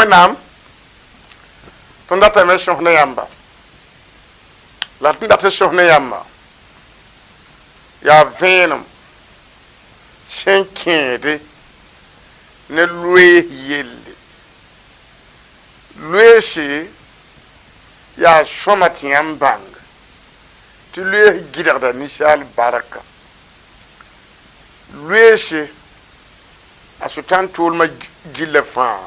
Wẽnnaam tõnd datame sõs ne yãmba la tɩ dat n sõs ne yãmba yaa vẽenem sẽn kẽede ne loees yelle. Loeese yaa sõma tɩ yãmb bãng tɩ loees gɩdgda ninsaal barka. Loeese a sʋtãan toolmã gilla fãa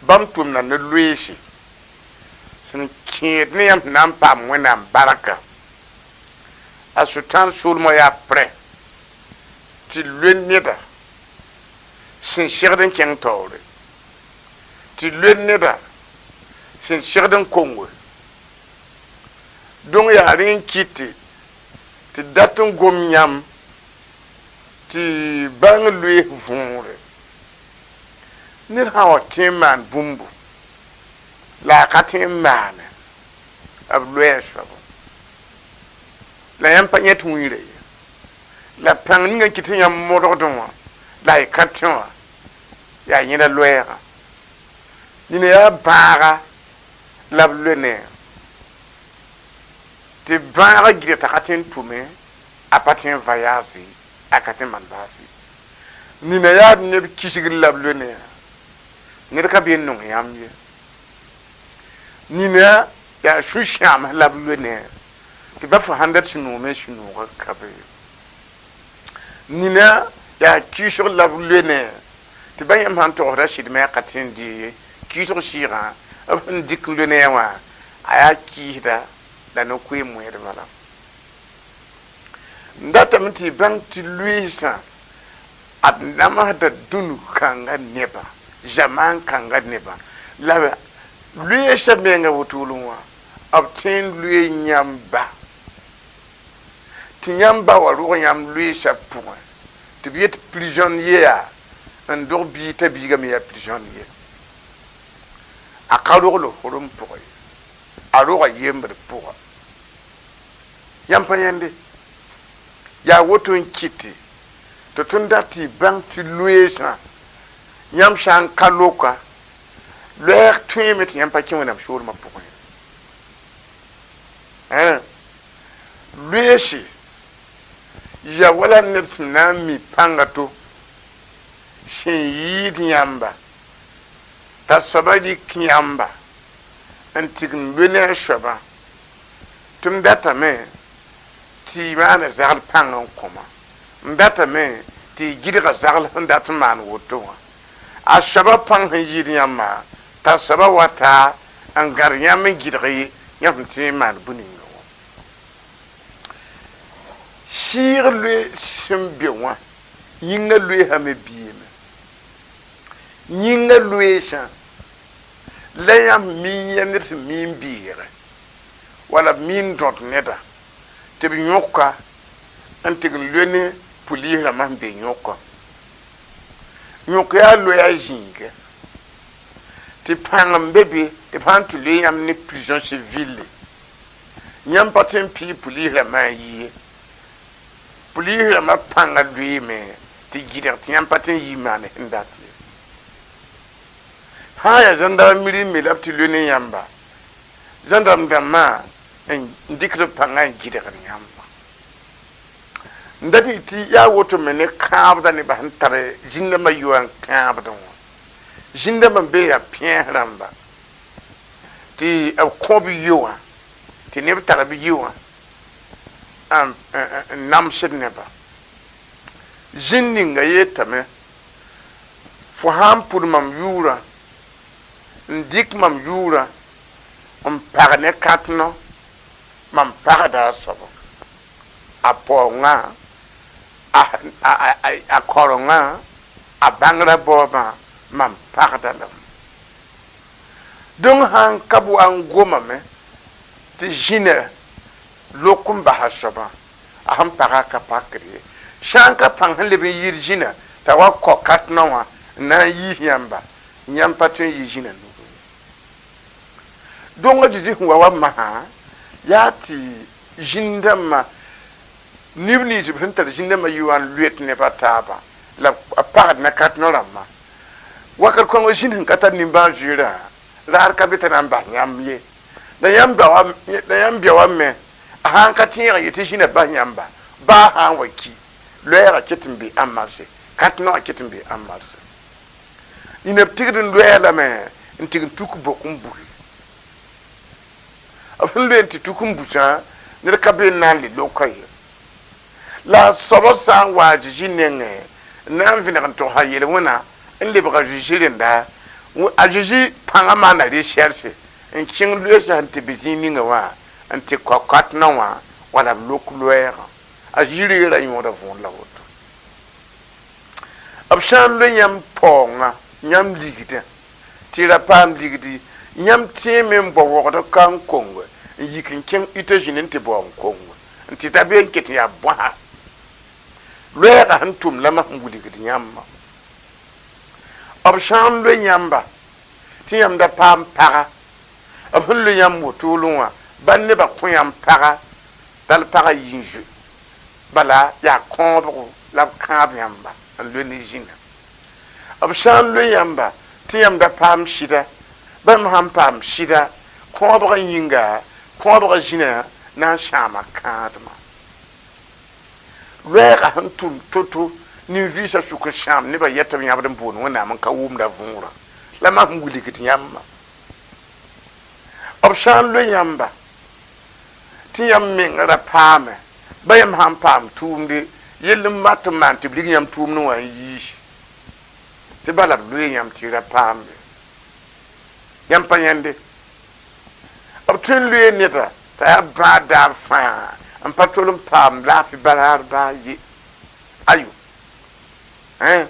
bãmb tʋmda ne loeese sẽn kẽed ne yãmb sẽn na n paam Wẽnnaam barka. A sʋtãan soolmã yaa prẽ tɩ loe neda sẽn segd n kẽng taoore, tɩ loe neda sẽn segd n konge. Donc yaa rẽ n kɩte tɩ dat n gom yãmb tɩ bãng loees võore. Ned sã n wa tẽ n maan bũmbu la a ka tẽ n maane, b loɛɛ soab la yãmb pa yẽt wĩirã ye. La pãng ninga n kɩt tɩ yãmb modgdẽ wã la y ka tẽ wã yaa yẽda loɛɛga. Nina yaa bãaga la b loe ne tɩ bãagã gɩdg t'a ka tẽ n tʋme, a pa tẽ n voyage, a ka tẽ n maan baa fɩ. Nina yaa neb kisgr la b loe ne ned ka be n nong yãmb ye. Nina yaa sũ-sãams la b loe ne tɩ ba fo sãn dat sũ-noome sũ-noogã ka be. Nina yaa kiisg la b loe ne tɩ ba yãmb sãn togsda sɩdmẽ a ka tẽ n dee ye. Kiisg sɩɩgã b sẽn dɩk n loe ne wã a yaa kiisda la no-koeem wẽedbã la. N datame tɩ y bãng tɩ loeesã b namsda dũni kãnga nebã, zamaan kãnga nebã la loeesã menga wotolẽ wã b tõe n loe yãmba tɩ yãmba wa rog yãmb loeesã pʋgẽ tɩ b yet prisonnier yaa n dog bia t'a biigame yaa prisonnier. A ka rogl horem pʋgẽ ye, a roga yembr pʋga. Yãmb pa yẽnde yaa woto n kɩte tɩ tõnd dat tɩ y bãng tɩ loeesã yãmb sã n ka loka loɛɛg tõeeme tɩ yãmb pa kẽ Wẽnnaam soolmã pʋgẽ. Loeese ya wala ned sẽn na n mi pãnga to sẽn yɩɩd yãmba t'a soaba rɩk yãmba n tigim loe ne a soabã tɩ m datame tɩ y maana zagl pãng n kõma, m datame tɩ y gɩdga zagl sẽn dat n maan woto wã. A soabã pãng sẽn yɩɩd yãmbã t'a soabã wata n gãd yãmb n gɩdg ye yãmb sẽn tõe n maan bũ-ninga wã. Sɩɩg loe sẽn be wã yĩngã loeesã me biime. Yĩngã loeesã la yãmb mi ya ned sẽn mi n beege wala b mi n dõt neda tɩ b yõka n tɩg n loe ne puliis rãmbã sẽn be yõkã. Yõk yaa loɛɛ zĩigã tɩ pãng n be be tɩ b sã n tɩ loe yãmb ne prison civile yãmb pa tõe n pɩɩ puliis rãmbã n yi ye. Puliis rãmbã pãngã loeeme tɩ gɩdg tɩ yãmb pa tõe n yi maan sẽn dat ye. Sã n yaa zãndarmeri me la b tɩ loe ne yãmba, zãndarm dãmbã n dɩkd b pãngã n gɩdgd yãmba. N dat yɩ tɩ yaa woto me ne kãabdã nebã sẽn tar zĩn-dãmbã yoa n kãabdẽ wã. Zĩn-dãmbã n be yaa pẽes rãmba tɩ b kõ b yo wã, tɩ neb tar b yo wã n namsd nebã. Zĩn ninga yetame fo sã n pʋd mam yʋʋrã n dɩk mam yʋʋrã n pag ne kãtno mam pagda a soaba, a paoongã, a korengã, a bãngrã baoobã mam pagda lame. Donc sã n ka b wa n gomame tɩ zĩna lok n bas a soabã a sẽn pagã ka pakd ye. Sã n ka pãng sẽn leb n yɩɩd zĩna t'a wa kao kãtnã wã n na n yiis yãmba, yãmb pa tõe n yɩ zĩna nugẽ ye. Donc a Zezi sẽn wa wa masã yaa tɩ zĩn-dãmbã neb nins b sẽn tar zĩn-dãmbã yʋa n loet neb a taabã la b pagd ne kãtnã rãmbã. Wakat kõng zĩnd sẽn ka tar nimbãan-zoeerã, raar ka be t'a na n bas yãmb ye. La yãmb la yãmb bia wã me, a sã n ka tẽeg n yetɩ zĩnã bas yãmba, baa sã n wa ki, loɛɛgã ket n be ãn marse, kãt-noagã ket n be ãn marse. Nina b tigd n loɛɛ lame n tɩg n tuk bok n busi. B sẽn loe n tɩ tuk n busã, ned ka be n na n le loka ye. La a soabã sã n wa a Zezi nengẽ n na n vẽneg n togsa yel-wẽna n lebg a Zezi rẽnda, a Zezi pãngã maana recherche n kẽng loeesã sẽn tɩ be zĩig ninga wã n tɩ kao kãt-nao wã wala b lok loɛɛgã. A Zezi reera yõoda võor la woto. B sã n loe yãmb paoongã, yãmb ligdã, tɩ y ra paam ligdi, yãmb tẽeme n bao wogd ka n kong n yik n kẽng Etats-Unis n tɩ bao n kong n tɩ dabeem n ket n yaa bõsa. Loɛɛgã sẽn tʋm la mam sẽn wilgd yãmbã. B sã n loe yãmba tɩ yãmb da paam paga, b sẽn loe yãmb wotolẽ wã, bal nebã kõ yãmb paga, tall pagã yi n zoe. Bala yaa kõobgo la b kãab yãmba n loe ne zĩnã. B sã n loe yãmba tɩ yãmb da paam sɩda, bãmb sãn paam sɩda, kõobgã yĩnga, kõobgã zĩnã na n sãama kãadmã. Loɛɛgã sẽn tʋm to-to nin-vɩɩsã sʋk n sãam nebã yɛ tɩ b yãbd n boond Wẽnnaam n ka wʋmda võorã, la mam sẽn wilgd yãmbã. B sã n loe yãmba tɩ yãmb mengã ra paame, ba yãmb sã n paam tʋʋmde, yell n mat n maan tɩ b rig yãmb tʋʋmdẽ wã n yiisi, tɩ bala b loe yãmb tɩ y ra paambe. Yãmb pa yãnde. B tõe n loe neda t'a yaa bãad daar fãa n pa tol n paam laafɩ baraar baa ye. Ayo. Ẽ.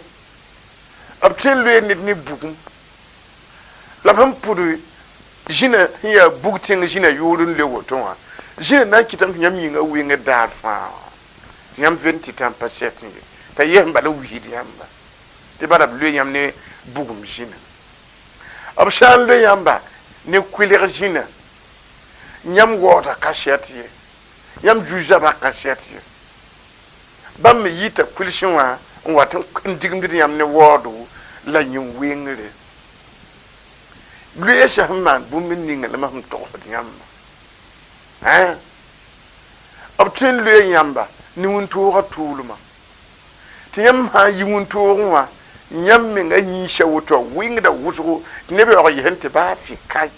B tõe n loe ned ne bugum. La b sẽn pʋd zĩnã sẽn yaa bug tẽng zĩnã yʋʋr n loe woto wã, zĩnã na n kɩtame tɩ yãmb yĩngã wengd daar fãa wã, tɩ yãmb vend tɩ tãmb pa sɛt ye, t'a yɛs n bala wisd yãmba, tɩ bala b loe yãmb ne bugum zĩnã. B sã n loe yãmba ne kʋɩlg zĩnã, yãmb waoodã ka sɛt ye, yãmb zu-zabã ka sɛt ye. Bãmb me yita kʋɩlsẽ wã n wat n digimd yãmb ne waoodo la yĩn-wengre. Loeesã sẽn maan bũmb ninga la mam sẽn togsd yãmba. Ẽ, b tõe n loe yãmba ne wĩntoogã tʋʋlmã. Tɩ yãmb sã n yi wĩntoogẽ wã, yãmb menga yĩnsã woto wɩngda wʋsgo tɩ neb yaoog yesẽ tɩ baa fɩ kae.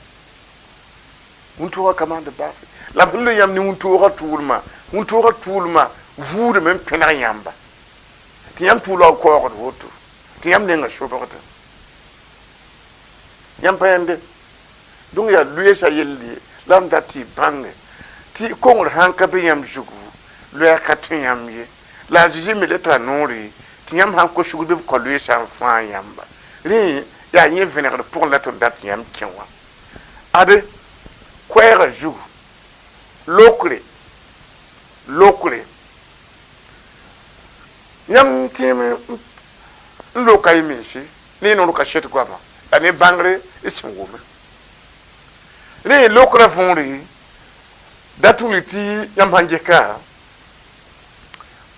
Wĩntoogã ka maand baa fɩ. La b sẽn loe yãmb ne wĩntoogã tʋʋlmã, wĩntoogã tʋʋlmã vuudame n pẽneg yãmba. Tɩ yãmb tʋʋlgã kaoogd woto, tɩ yãmb nengã sobgdã. Yãmb pa yãnde. Donc yaa loeesã yell ye la m dat tɩ y bãnge tɩ kongr sãn ka be yãmb zugu, loɛɛg ka tõe yãmb ye. La a Zezi me le tara noore tɩ yãmb sãn kos sugr bɩ b kao loeesã n fãag yãmba. Rẽ yaa yẽ vẽnegr pʋgẽ la tõnd dat tɩ yãmb kẽ wã. Ade, koɛɛgã zugu, lokre, lokre. Yãmb tẽeme n loka y mense ne y noor kasɛt goamã la ne bãngre y sẽn wʋme. Rẽ lokrã võore da tugl tɩ yãmb sãn ges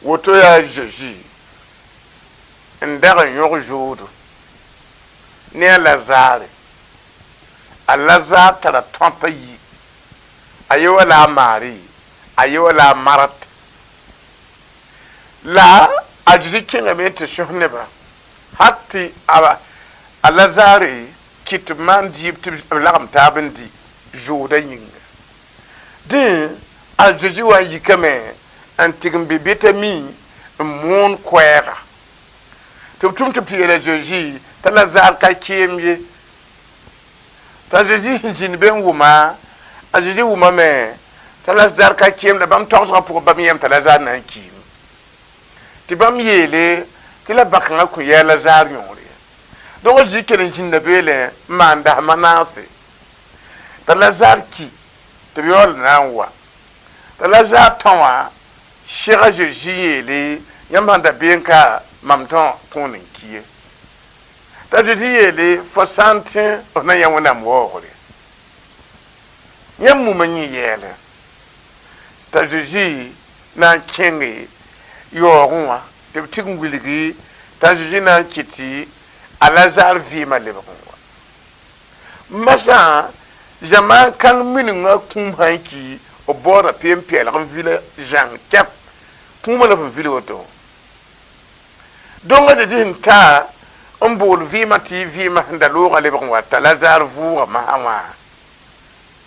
woto yaa Zezi n dag n yõg zoodo ne a Lazare. A Lazar tara tõap a yi, a ye wa la a Maari, a ye wa la a Mart. La a Zezi kẽngame n tɩ sõs nebã, hal tɩ a Lazare kɩt tɩ b maan diib tɩ b lagem taab n di zoodã yĩnga. Dẽ, a Zezi wa n yikame n tɩg n be Betami n moon koɛɛga. Tɩ b tʋm tɩ b tɩ yeel a Zezi t'a Lazar ka keem ye. T'a Zezi sẽn zĩnd be n wʋma, a Zezi wʋmame t'a Lazar ka keem la bãmb togsgã pʋgẽ bãmb yãmb t'a Lazar na n kiime. Tɩ bãmb yeele tɩ la bã-kãngã kõ yɛɛ Lazar yõor ye. Donc a Zezi kell n zĩnda beelẽ n maan dasem a naase t'a Lazar ki tɩ b yaool na n wa. T'a Lazar tão wã seg a Zezi n yeele, yãmb sãn da bee n ka mam tão kõon n ki ye. T'a Zezi yeele, fo sã n tẽ, f na yã Wẽnnaam waoogre. Yãmb mumã yẽ yɛɛlẽ. T'a Zezi na n kẽnge yaoogẽ wã tɩ b tɩg n wilgi, t'a Zezi na n kɩt tɩ A Lazare vɩɩmã lebg n wa. Masã zamaan kãng miningã kũum sã n ki, b baooda peem-pɛɛlg n vila zãng kɛp kũumã la f vil woto. Donc a Zezi sẽn ta n bool vɩɩmã tɩ vɩɩmã sẽn da loogã lebg n wa t'a Lazare vʋʋga masã wã,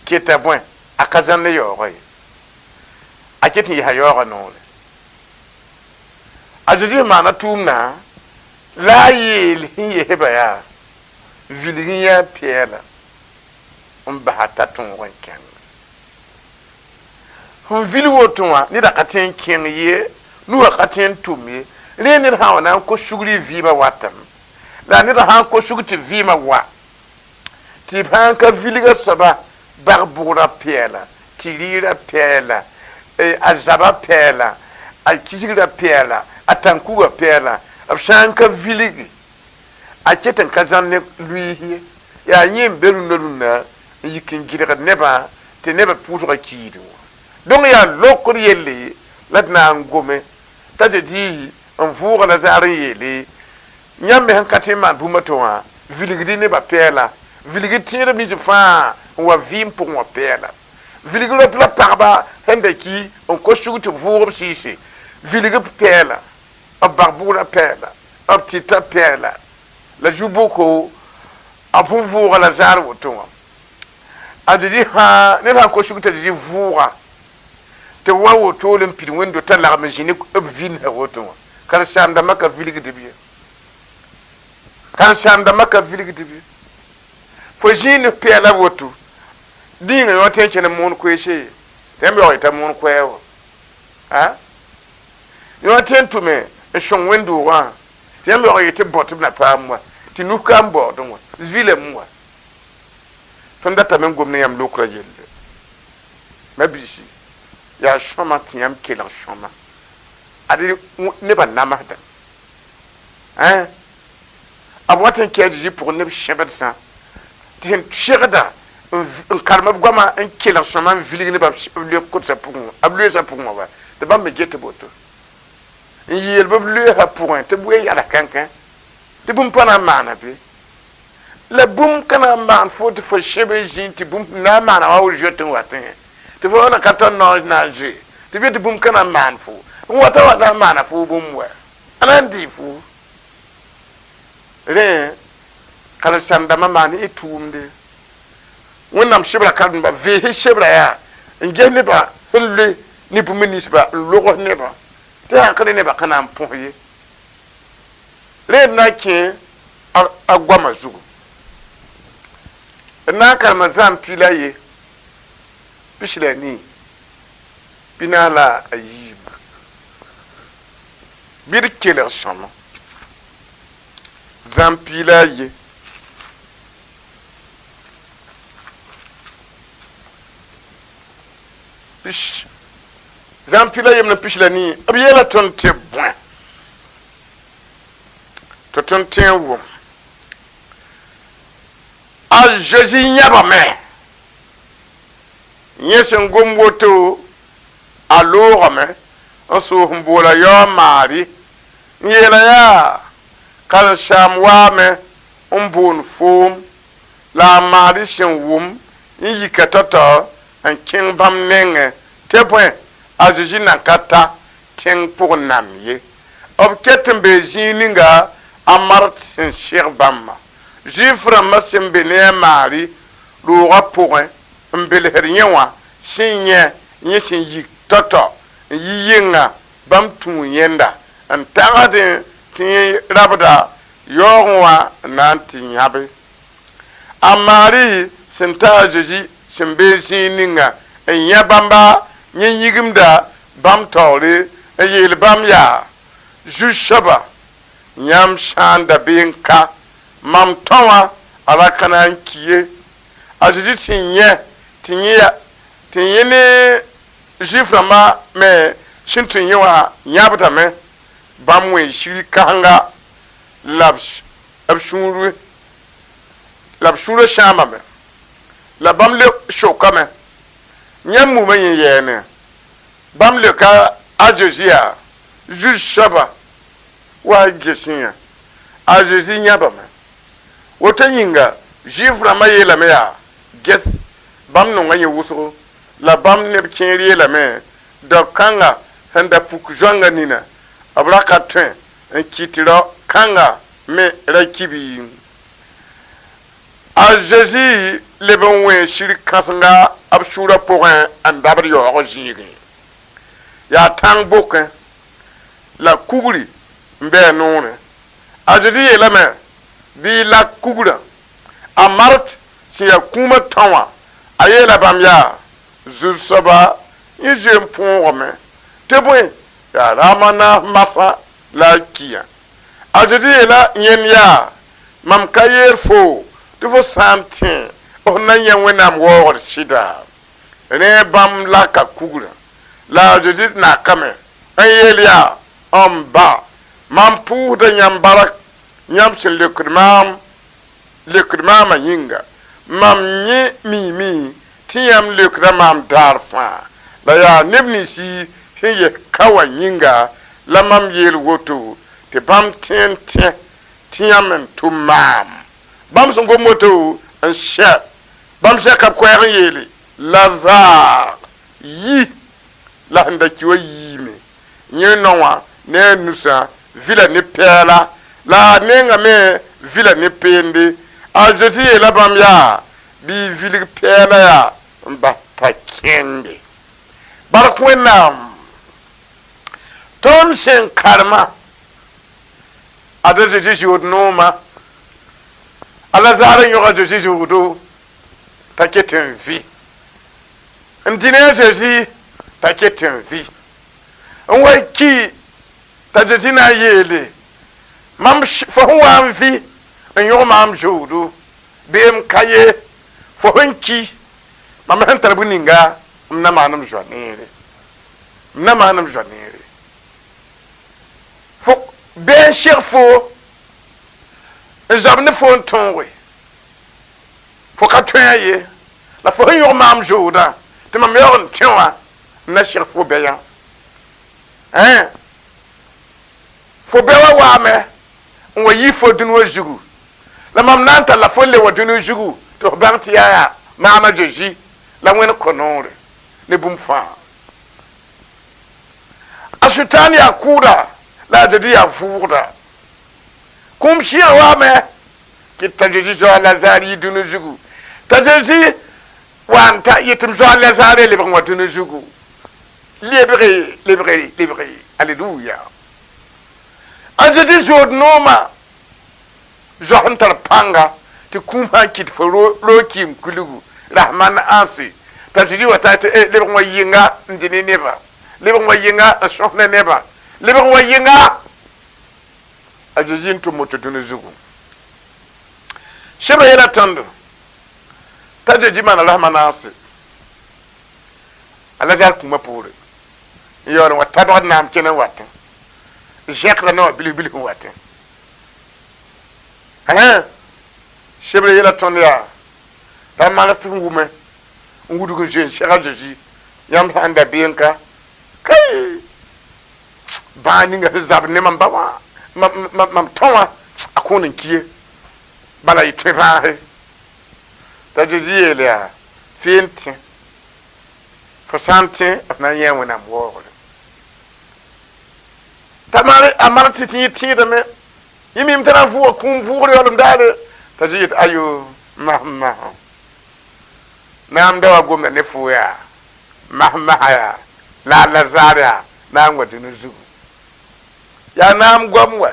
keta bõe, a ka zãn ne yaoogã ye, a ket n yesa yaoogã noore. A Zezi sẽn maana tʋʋmdã la a yeel sẽn yesba yaa vilg n yã pɛɛla n basa t'a tõog n kẽng. Sẽn vil woto wã, neda ka tõe n kẽng ye, nugã ka tõe n tʋm ye. Rẽ ned sã n wa na n kos sugr y vɩɩmã watame, la ned sã n kos sugr tɩ vɩɩmã wa, tɩ b sã n ka vilga soaba bag bʋgrã pɛɛla, tɩ rɩɩrã pɛɛla, a zabã pɛɛla, a kisgrã pɛɛla, a tãn-kugã pɛɛla, b sã n ka vilgi, a ket n ka zãn ne luiis ye. Yaa yẽ n be rũndã rũndã n yik n gɩdgd nebã tɩ nebã pʋʋsgã kiidẽ wã. Donc yaa lokr yelle la d na n gome t'a Zezi n vʋʋga Lazare n yeele yãmb me sẽn ka tõe n maan bũmb to wã, vilgd nebã pɛɛla, vilg tẽedb nins fãa n wa vɩɩm pʋgẽ wã pɛɛla, vilg rop la pagba sẽn da ki n kos sug tɩ b vʋʋg b sɩɩse, vilg b pɛɛla, b bag bʋgrã pɛɛla, b tɩta pɛɛla. La zu-boko b sẽn vʋʋga Lazare woto wã, a Zezi sã ned sã n kos sug t'a Zezi vʋʋga tɩ b wa woto n pid wẽndo t'a lagm n zĩ ne b vĩndã woto wã, karen-saam-dãmbã ka vilgd b ye, karen-saam-dãmbã ka vilgd b ye. Fo zĩig ne pɛɛla woto dĩigã yõ tõe n kẽne moon koeese ye, tɩ yãmb yaoog yeta moon koɛɛ wã a yõ tõe n tʋme n sõng wẽnd-doogã, tɩ yãmb yaoog yetɩ bõ tɩ b na paam wa, tɩ nus ka n baoodẽ wã vilame wa. Tõnd datame n gom ne yãmb lokrã yelle, ma-biisi, yaa sõma tɩ yãmb kelg sõma, ad nebã namsdame. B wat n kɛ a Zezi pʋgẽ neb sẽbdsã tɩ sẽn segda n karem b goamã n kelg sõma n vilg nebã b loe-kodsã pʋgẽ, b loeesã pʋgẽ wã, tɩ bãmb me get boto n yeel b loeesã pʋgẽ tɩ b wee yals kãnkã tɩ bũmb pa na n maana be. La bũmb ka na n maan fo tɩ fo sẽb n zĩ tɩ bũmb na n maana wa zoet n watẽ, tɩ fo na ka tõnd nao na n zoe tɩ b yetɩ bũmb ka na n maan fo n wata wa na n maana fo bũmb wa, a na n dɩ fo. Rẽ karen-saam-dãmbã maan y tʋʋmde Wẽnnaam sebra karemba vees sebra yaa n ges nebã sẽn loe ne bũmb ninsba n logs nebã tɩ sã n ka ne nebã ka na n põs ye. Rẽ d na n kẽ a goamã zugu. D na n karema zãm pi la ye, pis la nii, pinaas la a yiib. Bɩ d kelg sõma. Zãm pi la a ye. Pis, zãm pi la yem la pis la nii, b yeela tõnd tɩ bõe tɩ tõnd tõe n wʋm? A Zezi yãbame yẽ sẽn gom woto, a loogame n soos n boola yao a Maari n yeela yaa, karen-saam waame n boond foom. La a Maari sẽn wʋm n yika tao-tao n kẽng bãmb nengẽ, tɩ bõe, a Zezi nan ka ta tẽng pʋgẽ nam ye. B ket n bee zĩig ninga a Mart sẽn seg bãmba. Zuif-rãmbã sẽn be ne a Maari roogã pʋgẽ n belsd yẽ wã sẽn yẽ yẽ sẽn yik tao-tao n yi yɩnga, bãmb tũu yẽnda n tagsdẽ tɩ yẽ rabda yaoogẽ wã n na n tɩ yãbe. A Maari sẽn ta a Zezi sẽn be zĩig ninga n yã bãmba yẽ yĩgimda bãmb taoore n yeel bãmb yaa, Zu-soaba, yãmb sã n da be n ka mam tõ wã, a ra ka na n ki ye. A Zezi sẽn yẽ tɩ yẽ ne Zuif-rãmbã me sẽn tũ yẽ wã yãbdame, bãmb wẽ siri kãsenga la b sũur la b sũurã sãamame, la bãmb le sokame, Yãmb muma yẽ yɛɛne? Bãmb leoka a Zezi yaa, Zu-soaba, wa a gesẽ yã. A Zezi yãbame. Woto yĩnga Zuif rãmbã yeelame yaa: ges, bãmb nonga yẽ wʋsgo, la bãmb neb kẽer yeelame dao kãnga sẽn da puk zoangã nina b ra ka tõe n kɩt tɩ rao kãnga me ra ki bɩ. A Zezi leb n wẽ sir kãsenga b sũurã pʋgẽ n dabd yaoog zĩigẽ. Yaa tãng bokẽ la kugri n bɩ a noorẽ. A Zezi yeelame bɩ y lak kugrã. A Mart sẽn yaa kũumã tão wã, a yeela bãmb yaa: Zu-soaba, yẽ zoe n põogame, tɩ bõe, yaa raam a naas masã la a kiyã. A Zezi yeela yẽnd yaa: Mam ka yeel fo tɩ fo sã n tẽ, f na yã Wẽnnaam waoogd sɩda? Rẽ bãmb laka kugrã. La a Zezi nakame n yeel yaa: M ba, mam pʋʋsda yãmb bark yãmb sẽn leokd maam leokd maamã yĩnga. Mam yẽ miime tɩ yãmb leokda maam daar fãa, la yaa neb ninsi sẽn yes ka wã yĩnga la mam yeel woto, tɩ bãmb tẽ n tẽ tɩ yãmb n tʋm maam. Bãmb sẽn gom woto n sɛ, bãmb sɛka b koɛɛg n yeele: Lazar, yi! La sẽn da ki wã yiime. Yẽ nao wã ne a nusã vila ne pɛɛla, la a nenga me vila ne peende. A Zezi yeela bãmb yaa: bɩ y vilg pɛɛla yaa n bas t'a kẽnde. Bark Wẽnnaam tõnd sẽn karema ad a Zezi zʋʋd noomã, a Lazar n yõg a Zezi zʋʋdo t'a ket n vɩ, n dĩ ne a Zezi t'a ket n vɩ, n wa ki t'a Zezi na n yeele: mam fo sẽn wa n vɩ n yõg maam zʋʋdo, beem ka ye, fo sẽn ki, mam sẽn tar bũ ninga, m na maan m zoa neere, m na maan m zoa neere. Fo bɩ n seg fo n zab ne fo n tõoge, fo ka tõe a ye, la fo sẽn yõg maam zʋʋdã tɩ mam yaoog n tẽ wã, n na seg fo bɛ yã. Fo bɛ wa waame n wa yi fo dũni wã zugu, la mam na n talla fo n le wa dũni zugu tɩ f bãng tɩ yaa maam a Zezi la Wẽnd kõ noore ne bũmb fãa. A Sʋtãan yaa kʋʋda la a Zezi yaa vʋʋgda. Kũum sɩɩg waame kɩt t'a Zezi zoa Lazar yi dũni zugu, t'a Zezi wa n ta yetɩ m zoa Lazar lebg n wa dũni zugu. Lebge, lebge, lebge, aleluya! A Zezi zood noomã zoas n tar pãnga tɩ kũum sã n kɩt fo roog kiim kulgu rasmãn ãnse, t'a Zezi wa ta tɩ lebg n wa yɩnga n dɩ ne nebã, lebg n wa yɩnga n sõs ne nebã, lebg n wa yɩnga. A Zezi n tʋm moto dũni zugu. Sebra yɛla tõndo t'a Zezi maana rasmã naase a Lazar kũumã poore n yaool n wa tabgd naam kẽne n watẽ, zẽkda ne wã bilf bilf n watẽ. Sebra yɛla tõnd yaa t'a manes tɩ f wʋme n wudg n zoe n seg a Zezi yãmb sã n da beem ka kai bãag ninga sẽn zab ne mam ba wã, mam tão wã, a kõon n ki ye, bala y tõe bãase. T'a Zezi yeel yaa: fee n tẽ, fo sã n tẽ, f na n yã Wẽnnaam waoogre. T'a a maan tɩ tɩ yẽ tẽedame, yẽ mim t'a na n vʋʋga kũum vʋʋgr yaoolem daare. T'a Zezi yet: ayo, masem masem, naam da wa gomda ne fo yaa masem masã yaa la a Lazar yaa na n wa dũni zugu. Yaa naam goam wa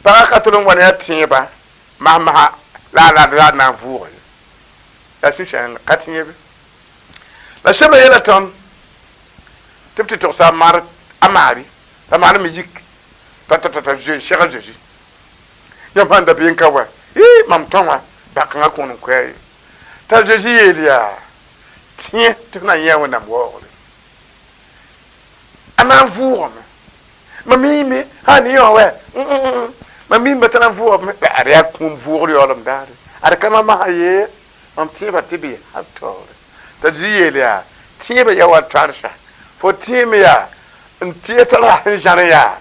pagã ka tol n wa ne a tẽebã, masem masã la a Lazar na n vʋʋge. Yaa sũ-sãoeng ka tẽebe. La sebra yɛla tõnd tɩ b tɩ togsa a Mart, a Maari, t'a maan me yik t'a t'a t'a zoe n seg a Zezi: yãmb sãn da been ka wa, ɩ mam tão wã bãkãngã kõon n koɛɛ ye. T'a Zezi yeel yaa: tẽ tɩ f na n yã Wẽnnaam waoogre. A na n vʋʋgame. Mam miime sã ne yã wɛ, mam miime t'a na n vʋʋgame, la ad yaa kũum vʋʋgr yaoolem daare, ad ka mam masã ye, mam tẽebã tɩ bɩ hal taoore. T'a Zezi yeel yaa: tẽebã ya wa tarsa, fo tẽeme yaa n tɩ t'a ra sẽn zãr yaa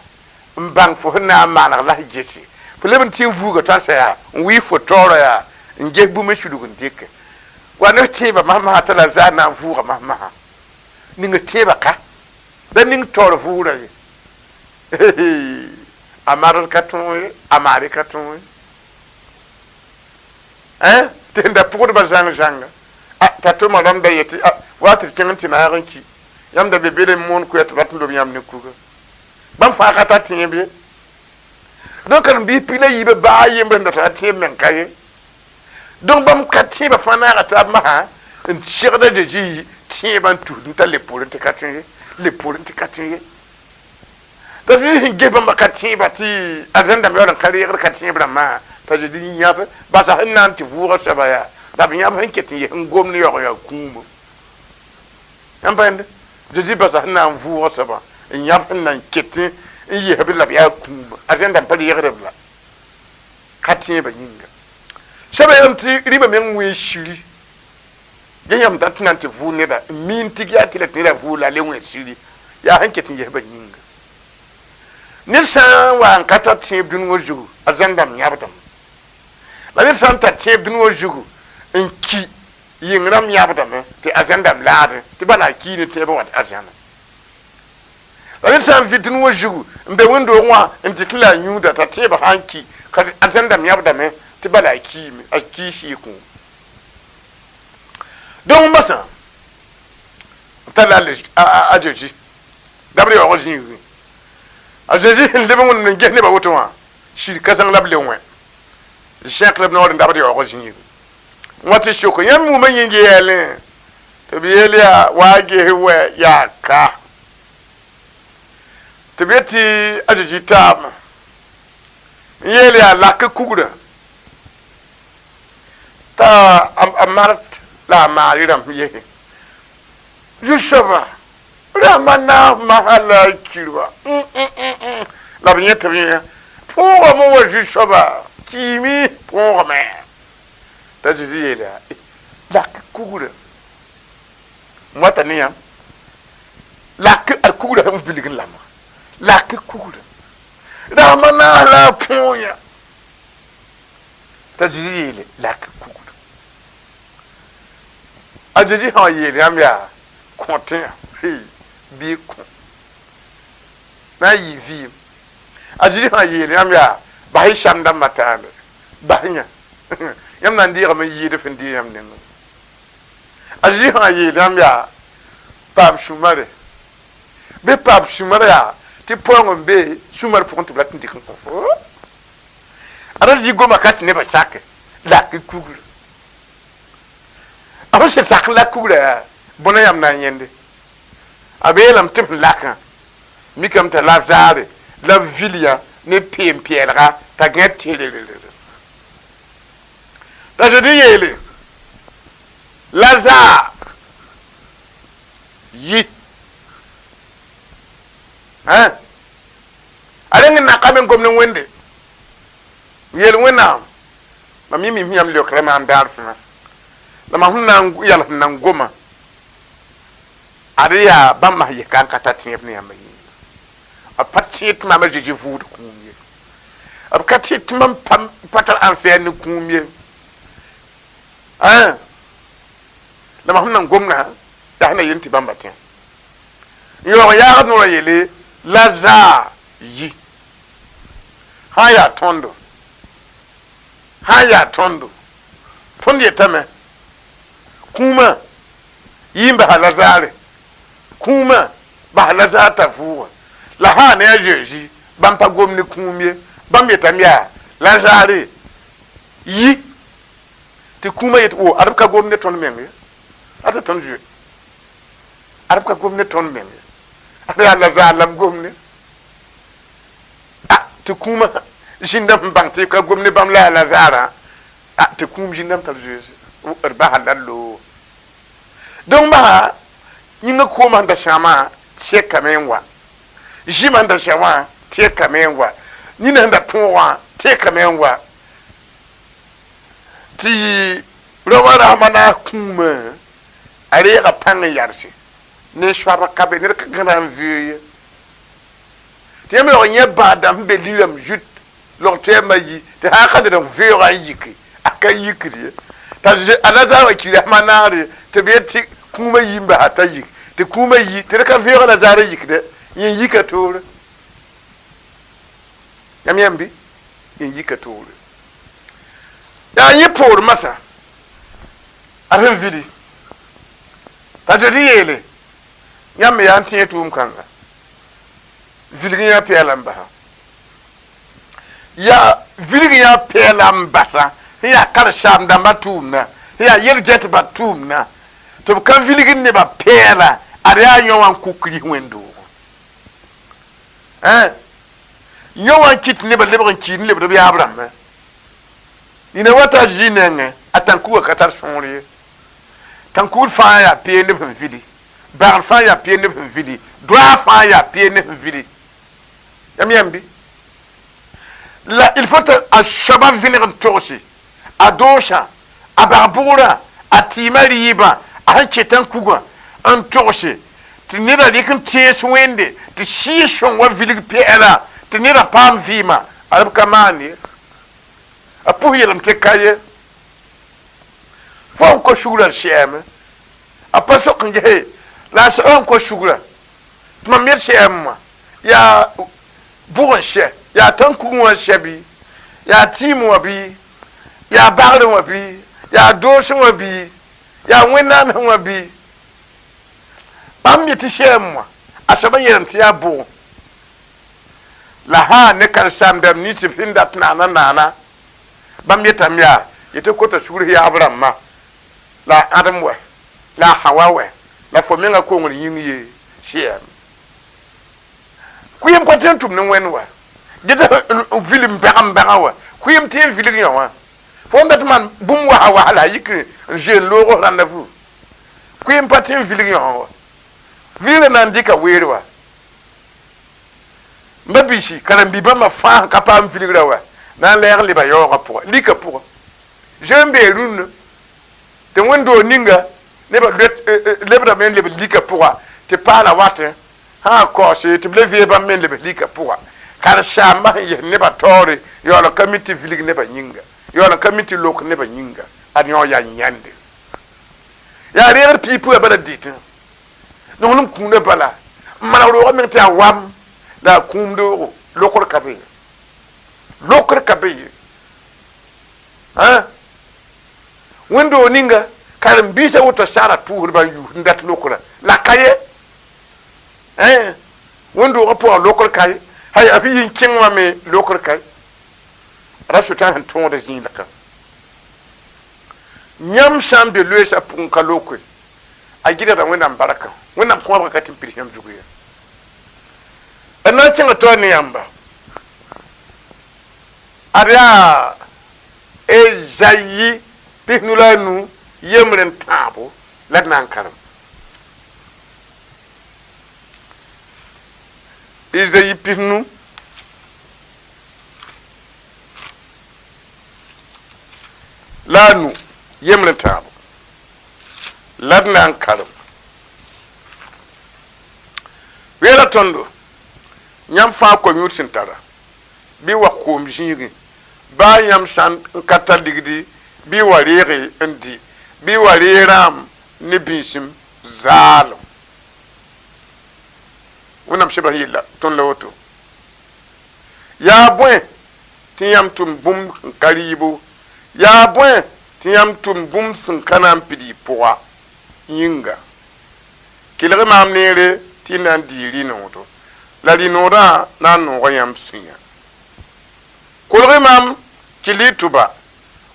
n bãng fo sẽn na n maneg la s gese. Fo leb n tɩ n vuuga tãsa yaa n wɩɩ fo taoorã yaa n ges bũmb n sudg n dɩke wa ne tẽebã masmasã t'a Lazare na n vʋʋga masmasã ning tẽebã ka la ning taoor vʋʋgrã ye. A Mart ka tõog ye, a Maari ka tõog ye, tɩ sẽn da pʋgdbã zãng zãnga t'a tʋma rãmb da yetɩ wa tɩ d kẽng n tɩ naag n ki yãmb da be bele n moon koɛɛ tɩ rat n lob yãmb ne kuga bãmb fãa ka tar tẽeb ye. Donc karen-biis piig la yiibã baa a yembr sẽn da tara tẽeb meng ka ye. Donc bãmb ka tẽebã fãa naaga taab masã n segd a Zezi tẽebã n tusd n ta leb poorẽ tɩ ka tõe ye, leb poorẽ tɩ ka tõe ye. T'a Zezi sẽn ges bãmba ka tẽebã tɩ arzãn dãmb yaool n ka reegd ka tẽeb rãmbã, t'a Zezi yãb basa sẽn na n tɩ vʋʋga soaba yaa la b yãb sẽn ket n yes n gomd yaoog yaa kũumã. Yãmb pa yẽnde Zezi basa sẽn na n vʋʋga soabã n yãb sẽn na n ket n yesb la b yaa kũumã, arzãn dãmb pa reegd b la ka tẽebã yĩnga. Sɛba yeelame tɩ rĩmã meng wẽ siri ges yãmb dat na n tɩ vʋʋg neda n miin tɩ yaa tɩ la tɩ neda vʋʋg la a le wẽ siri yaa sẽn ket n yesbã yĩnga. Ned sã n wa n ka tar tẽeb dũni wã zugu, a zãndãmb yãbdame. La ned sã n tar tẽeb dũni wã zugu n ki yɩng rãmb yãbdame tɩ a zãndãmb laadẽ tɩ bala a kii ne tẽebã wat arzãna. La ned sã n vɩ dũni wã zugu n be wẽnd-doogẽ wã n dɩk la a yũuda t'a tẽebã sã n ki ka a zãndãmb yãbdame tɩ bala a kiime, a kii sɩɩ kũum. Donc masã b tar la a Zezi dabd yaoog zĩigẽ. A Zezi sẽn leb n wẽnem n ges nebã woto wã, sir ka zãng la b le wẽ zẽk la b noor n dabd yaoog zĩigẽ. Wã tɩ sok yãmb wʋma yĩng yɛɛlẽ tɩ b yeel yaa wa a ges wɛ yaa ka. Tɩ b yet tɩ a Zezi taabã n yeel yaa lak kugrã t'a a Mart la a Maari rãmb yese. Zu-soaba, rãmba naas masã la a kirba la b yẽ tɩ b yẽ põogame wa zu-soaba kiime põogame. T'a Zezi yeel yaa lak kugrã n wata ne yãmb lak ad kugrã sẽn bilg n lamga lak kugrã rãmba naas la a põog yã. T'a Zezi yeele lak kugrã. A Zezi sã n yeel yãmb yaa kõ tẽ bɩ kõ na n yɩ vɩɩm. A Zezi sã n yeel yãmb yaa bas y samdãmbã tãambe bas yã yãmb na n deegame n yɩɩd f n dee yãmb nengẽ. A Zezi sã n yeel yãmb yaa paam sũ-mare bɩ paam sũ-marã yaa tɩ paoong n be sũ-mar pʋgẽ tɩ b rat n dɩk n kõ fo. A ra zĩ goma ka tɩ nebã sake lak kugrã. A fo sẽn sak lak kugrã yaa bõna yãmb na n yẽnde. A beelame tɩ f lakã mikame t'a Lazare la b vil yã ne peem-pɛɛlga t'a gãe tererere. T'a Zezi yeele, Lazare, yi. A rẽng n nakame n gom ne Wẽnde n yeel Wẽnnaam, mam yẽ mim yãmb leokrã maam daar fãa, la mam sẽn na n yals n na n goma, ad yaa bãmb masã yɛka n ka tar tẽeb ne yãmb yĩnga. B pa tẽed tɩ mam a Zezi vʋʋd kũum ye. B ka tẽed tɩ mam pa tar ãnfɛɛr ne kũum ye. La mam sẽn na n gomdã, yaa sẽn na yel tɩ bãmba tẽ. N yaoog n yaagd noorã yeele, Lazare, yi. Sã n yaa tõndo, sã n yaa tõndo, tõnd yetame, kũumã yi n basa Lazare, kũumã basa Lazare t'a vʋʋga. La sã n ne a Zezi, bãmb pa gom ne kũum ye, bãmb yetame yaa, Lazare, yi. Tɩ kũumã yetɩ, o, ad b ka gom ne tõnd meng ye, ad tɩ tõnd zoe. Ad b ka gom ne tõnd meng ye, ad yaa Lazare la b gom ne. A, tɩ kũumã zĩndame n bãng tɩ ka gom ne bãmb la yaa Lazarã, a, tɩ kũum zĩndame tar zoeese, d basa la loo. Donc basa yĩngã koomã sẽn da sãamã tẽkame n wa, zĩmã sẽn da sã wã tẽkame n wa, nina sẽn da põog wã tẽkame n wa, tɩ rao wã rasem a naas kũumã a reega pãng n yalse ne soab ka be ned ka gãda n vɩ ye. Tɩ yãmb yaoog yẽ bãad-dãmb sẽn be lirame zut Log tɛɛmã yi tɩ sã n ka ned n veoogã n yiki a ka yikd ye t'a a Lazare wã kirasmã naagre tɩ b yet tɩ kũumã yi n basa t'a yik tɩ kũumã yi tɩ d ka veoog Lazare yikde yẽ yika toore yãmb yãmb bɩ yẽ yika toore yaa yẽ poor masã a sẽn vili t'a Zezi yeele yãmb me yaa n tẽ tʋʋm kãnga vilg yã pɛɛla n basa yaa vilg yã pɛɛla n basa sẽn yaa karen-saam dãmbã tʋʋmdã sẽn yaa yel-gɛtbã tʋʋmdã tɩ b ka vilgd nebã pɛɛla ad yaa yõ wã n kʋ Kirist wẽnd-doogẽ yõ wã n kɩt nebã lebg n kiid n lebd b yaab rãmbã nina wa t'a Zezi nengẽ a tãn-kuga ka tar sõor ye tãn-kugr fãa yaa peen neb sẽn vili bagr fãa yaa peen neb sẽn vili doaa fãa yaa peen neb sẽn vili yãmb yãmb bɩ la il faut a soaba vẽneg n togse a doosã a bag-bʋgrã a tɩɩmã rɩɩbã a sẽn ket n kugã n togse tɩ neda rɩk n tẽes Wẽnde tɩ sɩɩg sõng wa vilg pɛɛla tɩ neda paam vɩɩmã a b ka maan ye a pʋs yeelame tɩ ka ye fo n ko sugrã sɛɛme a pa sok n gese la a soab n ko sugrã tɩ mam yet sɛɛm wã yaa bʋg n sɛ yaa tãn-kugẽ wã sɛ bɩ yaa tɩɩm wã bɩ yaa bagrẽ wã bɩ yaa doosẽ wã bɩ yaa wẽnnaamsẽ wã bɩ bãmb yetɩ sɛɛm wã a soaba yeelame tɩ yaa bʋgẽ la sã ne karen-saam dãmb nins b sẽn dat naana naana bãmb yetame yaa yetɩ kota sugr yaab rãmbã la a ãdem wɛ la a Hawa wɛ la fo menga kongr yĩng ye sɛɛm kʋɩm pa tɩ n tʋm ne Wẽnd wa get n vilim bãgem bãgã wa kʋɩm tɩ n vilg yõ wã fo n dat maan bũmb wasa wasa la a yik n zoe n loog rãnda fu kʋɩm pa tɩ n vilg yõ wã wa vilgrã na n dɩka weer wa m ba biisi karen-bi bãmba fãa sẽn ka paam vilgrã wa na n lɛɛg n leba yaoogã pʋga lika pʋga zoe n bee rũnnã tɩ wẽnd-doog ninga nebã lebdame n lebd lika pʋga tɩ paala watẽ sã kaoose tɩ b le vee bãmb me n lebs lika pʋga karen-saambã sẽn yes nebã taoore yaool n ka mi tɩ vilg nebã yĩnga yaool n ka mi tɩ lok nebã yĩnga ad yõ yaa yãnde yaa reegd piig pʋga bala dɩtẽ nonglem kũunã bala n maneg roogã meng tɩ yaa wam la a kũum doogo lokr ka be ye lokr ka be ye wẽnd-doog ninga karen-biisã woto saara tʋʋsdbã n yuus n dat lokrã la ka ye wẽnd-doogã pʋgã lokr ka ye hay a yi n kẽng wã me lokr ka ye ra sʋtã sẽn tõogd zĩilgã yãmb sã n be loeesã pʋgẽ ka loke a gɩdgda Wẽnnaam barka Wẽnnaam kõabgã ka tɩ n pids yãmb zug ye d na n kẽnga taoor ne yãmba ad yaa Ezayi 55 yembr n tãabo la d na n kãrem Ezayi 50 la a nu yembr n tãabo la d na n kãrem weela tõndo yãmb fãa ko-yũud sẽn tara bɩ wa koom zĩigẽ baa yãmb sã n ka tar ligdi bɩ wa reege n dɩ bɩ wa ree rãam ne bĩisim zaalem Wẽnnaam sebr sẽn yella tõnd la woto yaa bõe tɩ yãmb tʋm bũmb sẽn ka rɩɩbo yaa bõe tɩ yãmb tʋm bũmb sẽn ka na n pid y pʋga yĩnga kelg maam neere tɩ y na n dɩ rɩ-noodɔ la rɩ-noodã na n nooga yãmb sũyã kolg maam kell y tʋba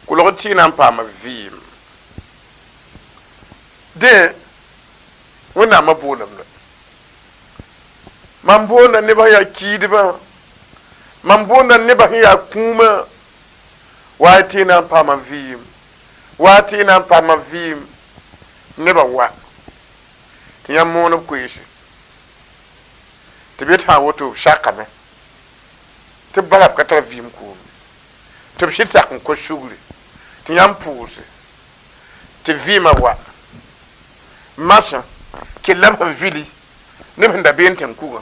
kolg tɩ y na n paama vɩɩm dẽ Wẽnnaamã boolame la mam boonda nebã sẽn yaa kiidbã mam boonda nebã sẽn yaa kũumã wa tɩ y na n paama vɩɩm wa tɩ y na n paama vɩɩm nebã wa tɩ yãmb moon b koeese tɩ b yet sã woto b sakame tɩ b bala b ka tar vɩɩm koom tɩ b sɩd sak n kos sugri tɩ yãmb pʋʋse tɩ vɩɩmã wa masã kella b sẽn vili neb sẽn da been tẽn-kugã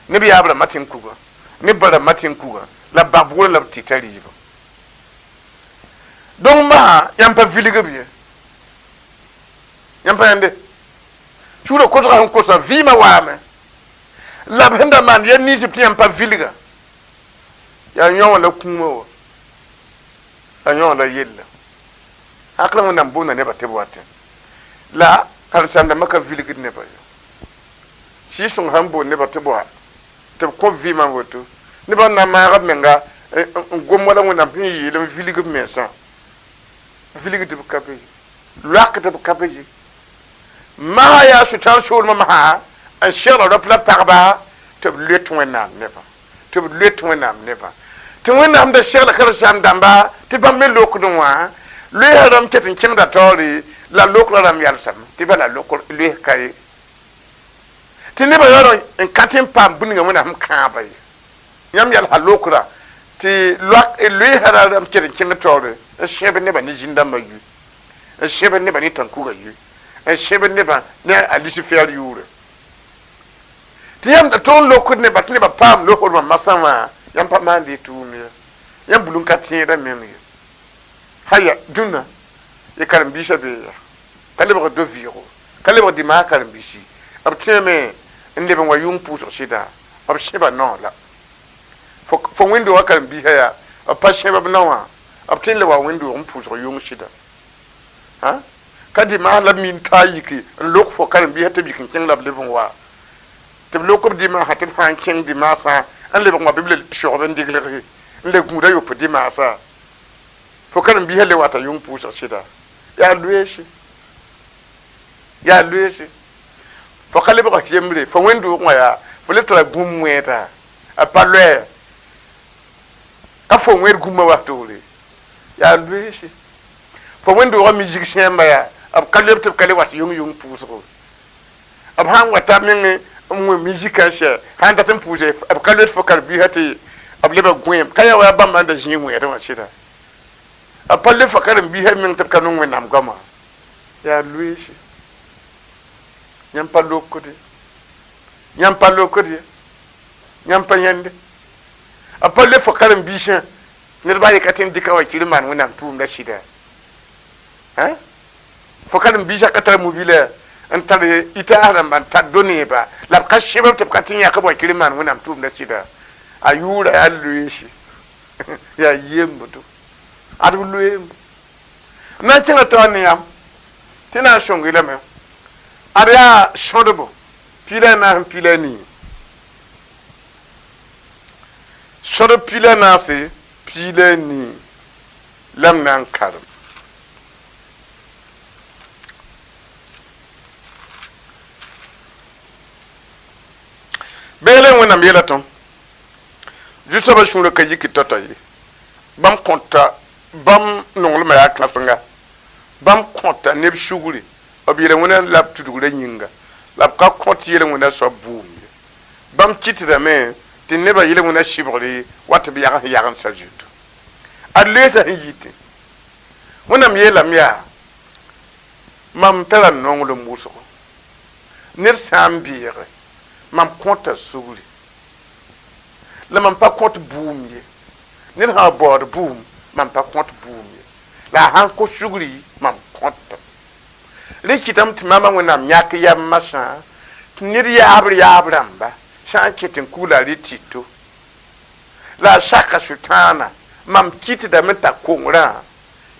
neb yaab rãmbã tẽn-kugã neb ba rãmbã tẽn-kugã La b bag bʋgrã la b tɩta rɩɩbã. Donc masã yãmb pa vilg b ye. Yãmb pa yãnde. Sũurã kosgã sẽn kosã vɩɩmã waame. La b sẽn da maan yɛl ninsb tɩ yãmb pa vilga. Yaa yõ wã la kũumã wa. Yaa yõ wã la yella. Hakl Wẽnnaam boonda nebã tɩ b watẽ. La karen-saam-dãmbã ka vilgd nebã ye. Sɩɩg-sõng sãn boond nebã tɩ b wa, tɩ b kõ vɩɩmã n woto, nebã n na n maag b menga n gom wala Wẽnnaam sẽn yeel n vilg b mensã. Vilgd b ka be ye, loakd b ka be ye. Masã yaa Sʋtãan soolmã masã n segl rap la pagba tɩ b loet Wẽnnaam nebã, tɩ b loet Wẽnnaam nebã. Tɩ Wẽnnaam da segla karen-saam-dãmba tɩ bãmb me lokdẽ wã, loeesã rãmb ket n kẽngda taoore la lokrã rãmb yalsame tɩ bala lokr loes ka ye. Tɩ nebã yaool n ka tɩ n paam bũnigã Wẽnnaam sẽn kãaba ye. Yãmb yalsa lokrã tɩ loeesã rãmb ket n kẽng taoore n sẽb nebã ne zĩn-dãmbã yʋ, n sẽb nebã ne tãn-kugã yʋ, n sẽb nebã ne a Lucifɛɛr yʋʋre. Tɩ yãmb da tog n lokd nebã tɩ nebã paam lokrmã masã wã, yãmb pa maand y tʋʋm ye. Yãmb bul n ka tẽedã meng ye. Haya dũnna y karen-biisã bee ya ka lebg do-vɩɩgo, ka lebg dimaas karen-biisi. B tẽeme n leb n wa yʋng pʋʋsg sɩda, b sẽba nao la. Fo wẽnd-doogã karen-biisã yaa, b pa sẽb b nao wã, b tõe n le wa wẽnd-doog n pʋʋsg yʋng sɩda. Ka dimaas la b min t'a yiki n lok fo karen-biisã tɩ b yik n kẽng la b leb n wa. Tɩ b lok b dimaasã tɩ b sã n kẽng dimaasã n lebg n wa bɩ b le sogb n diglg n le gũud a yopoe dimaasã. Fo karen-biisã le wata yʋng pʋʋsg sɩda. Yaa loeese. Yaa loeese. Fo ka lebg yembre, fo wẽnd-doog wã yaa, fo le tara gũm wẽeda, a pa loɛɛ. Ka fo wẽed gũmã wa toore. Yaa loeese. Fo wẽnd-doogã mi zig sẽemba yaa, b ka loeb tɩ b ka le wat yʋng-yʋng pʋʋsgo. B sãn wata meng n wẽ mizikã n sɛ, sãn dat n pʋʋse, b ka loed fo karen-biisã tɩ b leba gõeem. Ka yaa wa bãmb n da zĩig wẽedẽ wã sɩda. B pa le fo karen-biisã meng tɩ b ka nong Wẽnnaam goamã. Yaa loeese. Yãmb pa lokd ye. Yãmb pa lokd ye. Yãmb pa yãnde. B pa le fo karen-biisã ned baa ye ka tõe n dɩka wa kir n maan Wẽnnaam tʋʋmdã sɩda. Fo karen-biisã ka tar mobila n tar itaas rãmba n tar do-neeba la b ka sẽb tɩ b ka tɩ yãk b wa kir n maan Wẽnnaam tʋʋmdã sɩda. A yʋʋra yaa loeese. Yaa yembdo. Ad b loeembo. Na n kẽngã taoor ne yãmb tɩ na n sõng-y lame. Ad yaa sõdbo 14 14. Sõdb 14 14 la m na n karem. Beele Wẽnnaam yeela tõnd, Zu-soabã sũurã ka yik tao-tao ye. Bãmb kõta bãmb nonglmã yaa kãsenga. Bãmb kõta neb sugri b yel-wẽna la b tudgrã yĩnga, la b ka kõt yel-wẽna soab bʋʋm ye. Bãmb kɩtdame tɩ nebã yel-wẽna sɩbgre wa tɩ b yags yagensã zutu. A loeesã sẽn yitẽ, Wẽnnaam yeelame yaa, Mam tara nonglem wʋsgo. Ned sã n beege, mam kõta sugri. La mam pa kõt bʋʋm ye. Ned sã n baood bʋʋm, mam pa kõt bʋʋm ye. La a sãn kos sugri, mam kõta. Rẽ kɩtame tɩ maama Wẽnnaam yãk yam masã tɩ ned yaabr yaab rãmba sã n ket n kugla a rɩ tɩto. La a saka Sʋtãana, mam kɩtdame t'a kongrã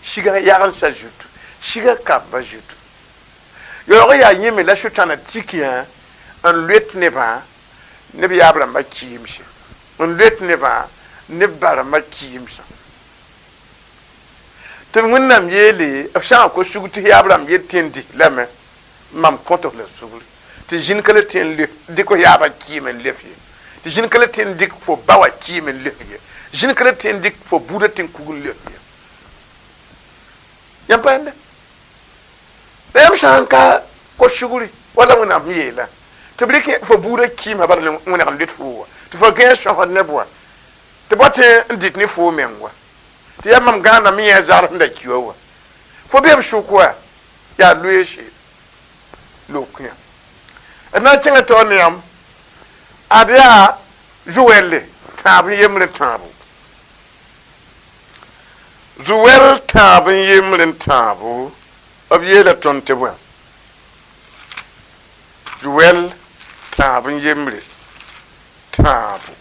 siga yagensã zutu, siga kamba zutu. Yaoog yaa yẽ me la Sʋtãana tikiyã n loet nebã neb yaab rãmbã kɩɩmse, n loet nebã neb ba rãmbã kɩɩmsã. Tɩ Wẽnnaam yeele, b sã n kos sugr tɩ yaab rãmb yel tɩ n dɩs lame, mam kõt f la sugri. Tɩ zĩnd ka le tɩ n dɩk f yaabã kɩɩm n lef ye. Tɩ zĩnd ka le tɩ n dɩk fo ba wã kɩɩm n lef ye. Zĩnd ka le tɩ n dɩk fo buudã tɩ n kug n lef ye. Yãmb pa yẽnda. La yãmb sã n ka kos sugri, wala Wẽnnaam sẽn yeelã, tɩ b rɩk fo buudã kɩɩmsã bala wẽneg n loet fo wa, tɩ fo gãe sõsd neb wã, tɩ b wa tɩ n dɩt ne foo meng wa. Tɩ yaa mam gãandame yẽ zagr sẽn da ki wa wa. Fo bee b sʋk wa, yaa loeese lokẽ. D na n kẽngã taoor ne yãmb, ad yaa Zoɛɛlle tãab n yembre tãabo. Zu-wɛl tãab n yembre n tãabo, b yeela tõnd tɩ bõe? Zu-wɛl tãab n yembre tãabo.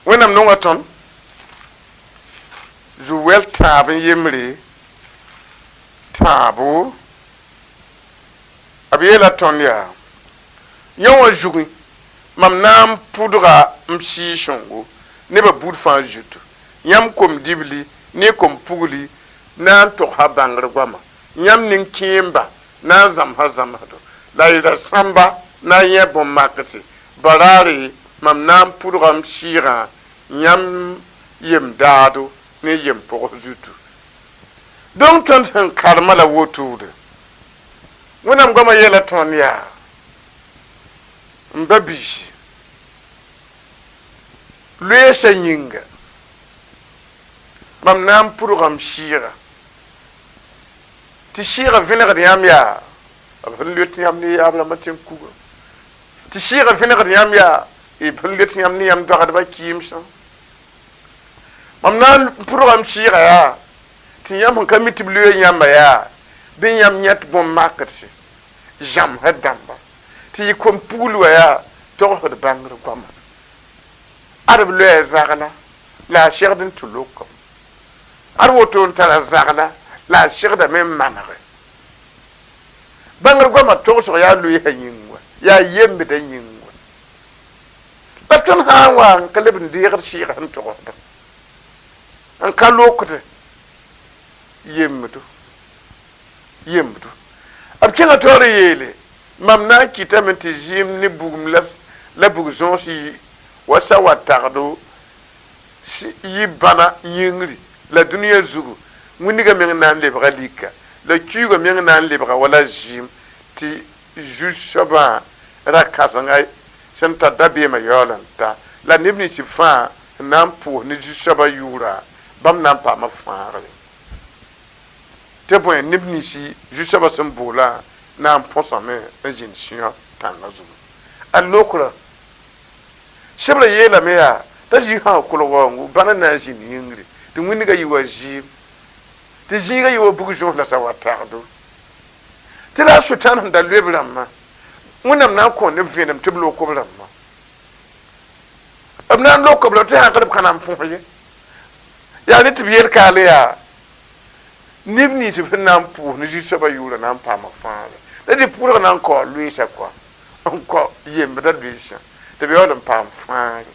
Wẽnnaam nonga tõnd. Zu-wɛl tãab n yembre tãabo, b yeela tõnd yaa: Yõ wã zugẽ, mam na n pʋdga m Sɩɩg-sõngo nebã buud fãa zutu. Yãmb kom-dibli ne kom-pugli na n togsa bãngr goama. Yãmb nin-kẽemba na n zãmsa zãmsdo, la y ra-sãmba na n yẽ bõn-makse. Baraare, mam na n pʋdga m Sɩɩgã yãmb yem-daado ne yem-pʋgs zutu. Donc tõnd sẽn karema la wotode. Wẽnnaam goamã yeela tõnd yaa, m ba biisi, loeesã yĩnga, mam na n pʋdga m Sɩɩga, tɩ Sɩɩga vẽnegd yãmb yaa, b sẽn loet yãmb ne yaab rãmbã tẽn kuga, tɩ Sɩɩga vẽnegd yãmb yaa, b sẽn loet yãmb ne yãmb dɔgdbã kɩɩmsã. Mam na n pʋdga m Sɩɩga yaa, tɩ yãmb sẽn ka mi tɩ b loe yãmba yaa, bɩ yãmb yẽt bõn-makdse, zãmsd dãmba, tɩ yɩ kom-pugl wã yaa togsd bãngr goama. Ad b loɛɛ zagla la a segd n tɩ lokame. Ad woto n tara zagla la a segdame n manege. Bãngr goamã togsg yaa loeesã yĩng wã, yaa yembdã yĩng wã. La tõnd sã n wa n ka leb n deegd sɩɩg sẽn togsda, n ka lokd yembdo, yembdo. B kẽngã taoor n yeele, mam na n kɩtame tɩ zɩɩm ne bugum la bug-zõos yi wa sa wa tagdo yi bãna yĩngri la dũniyã zugu, wĩndgã meng na n lebga lika, la kuigã meng na n lebga wala zɩɩm, tɩ zu-soabã ra-kãsenga sẽn tar dabeemã yaool n ta, la neb nins fãa n na n pʋʋs ne zu-soabã yʋʋra, bãmb na n paama fãagre. Tɩ bõe, neb nins zu-soabã sẽn boolã na n põsame n zĩnd sẽo tãngã zugu. A lokrã sebra yeelame yaa t'a zĩ sã kolg waoongo, bãna na n zĩnd yĩngri, tɩ wĩndgã yɩ wa zɩɩm, tɩ zĩigã yɩ wa bug-zõs la sa wa tagdo. Tɩ la a Sʋtãan sẽn da loe b rãmbã, Wẽnnaam na n kõ neb vẽenem tɩ b lok b rãmbã. B na n lok b rãmb tɩ sã n ka b ka na n põs ye. Yaa ne tɩ b yel kaale yaa, neb nins b sẽn na n pʋʋs ne Zu-soabã yʋʋrã na n paama fãagre. La dɩ pʋʋsg na n kao loeesã kɔa, n kao yembdã loeesã, tɩ b yaool n paam fãagre.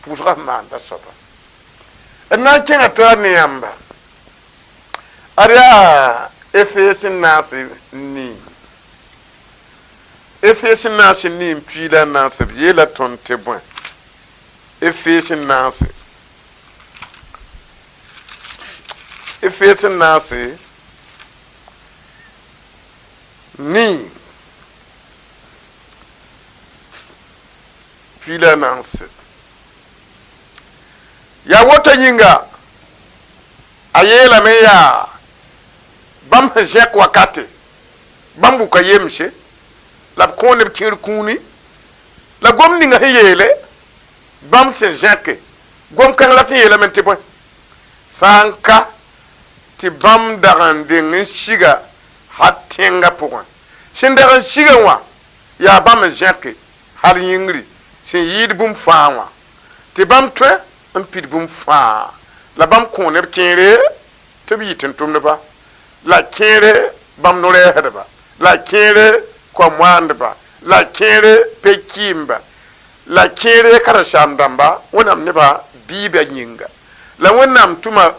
Pʋʋsgã sẽn maanda soaba. D na n kẽngã taoor ne yãmba. Ad yaa Efes n naas nii. Efes n naas nii n piila n naas b yeela tõnd tɩ bõe? Efes n naas. Efes n naas nii piila naas. Yaa woto yĩnga, a yeelame yaa, bãmb sẽn zẽk wakate, bãmb wʋka yemse, la b kõ neb kẽer kũuni, la gom ninga sẽn yeele, bãmb sẽn zẽke, gom-kãng rat n yeelame tɩ bõe? Sã n ka tɩ bãmb dag n deng n siga hal tẽngã pʋgẽ. Sẽn dag n sigã wã yaa bãmb n zẽke hal yĩngri sẽn yɩɩd bũmb fãa wã, tɩ bãmb tõe n pid bũmb fãa, la bãmb kõ neb kẽere tɩ b yɩ tʋmtʋmdba, la kẽere bãmb no-rɛɛsdba, la kẽere koa-moandba, la kẽere pe-kɩɩmba, la kẽere karen-saam-dãmba Wẽnnaam nebã biibã yĩnga, la Wẽnnaam tʋma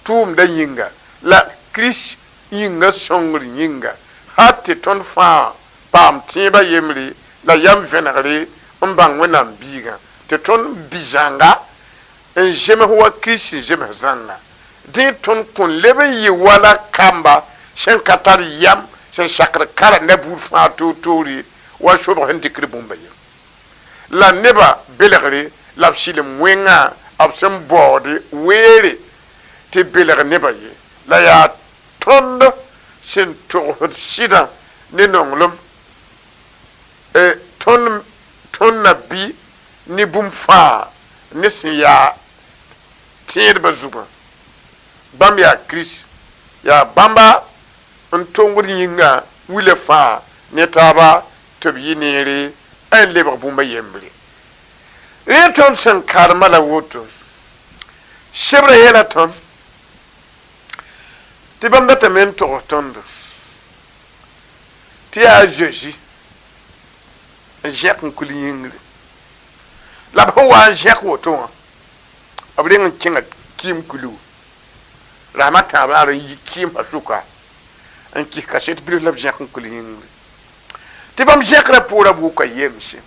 tʋʋmdã yĩnga, la Kirist yĩngã sõngr yĩnga, hal tɩ tõnd fãa paam tẽebã yembre la yam vẽnegre n bãng Wẽnnaam Biigã, tɩ tõnd bi zãnga n zems wa Kirist sẽn zems zãnga. Dẽ tõnd kõn leb n yɩ wala kamba sẽn ka tar yam, sẽn sakd kara ne buud fãa toor-toore wa sobg sẽn dɩkd bũmba ye. La nebã belgre la b sɩlem wẽngã b sẽn baood weere tɩ belg nebã ye. La yaa tõnd sẽn togsd sɩdã ne nonglem, tõnd na bɩ ne bũmb fãa ne sẽn yaa Tẽedbã zugã bãmb yaa Kirist, yaa bãmba n tongd yĩngã wila fãa ne taaba tɩ b yɩ neere n lebg bũmb a yembre. Rẽ tõnd sẽn karema la woto, sebrã yeela tõnd tɩ bãmb datame n togs tõndo tɩ yaa a Zeezi n zẽk n kul yĩngre. La b sẽn wa n zẽk woto wã, b reng n kẽnga kɩɩm kulugu rasem a tãab raar n yi kɩɩmsã sʋka n kɩs kaset bilf la b zẽk n kul yĩngre. Tɩ bãmb zẽkrã poorã b wʋka yemse.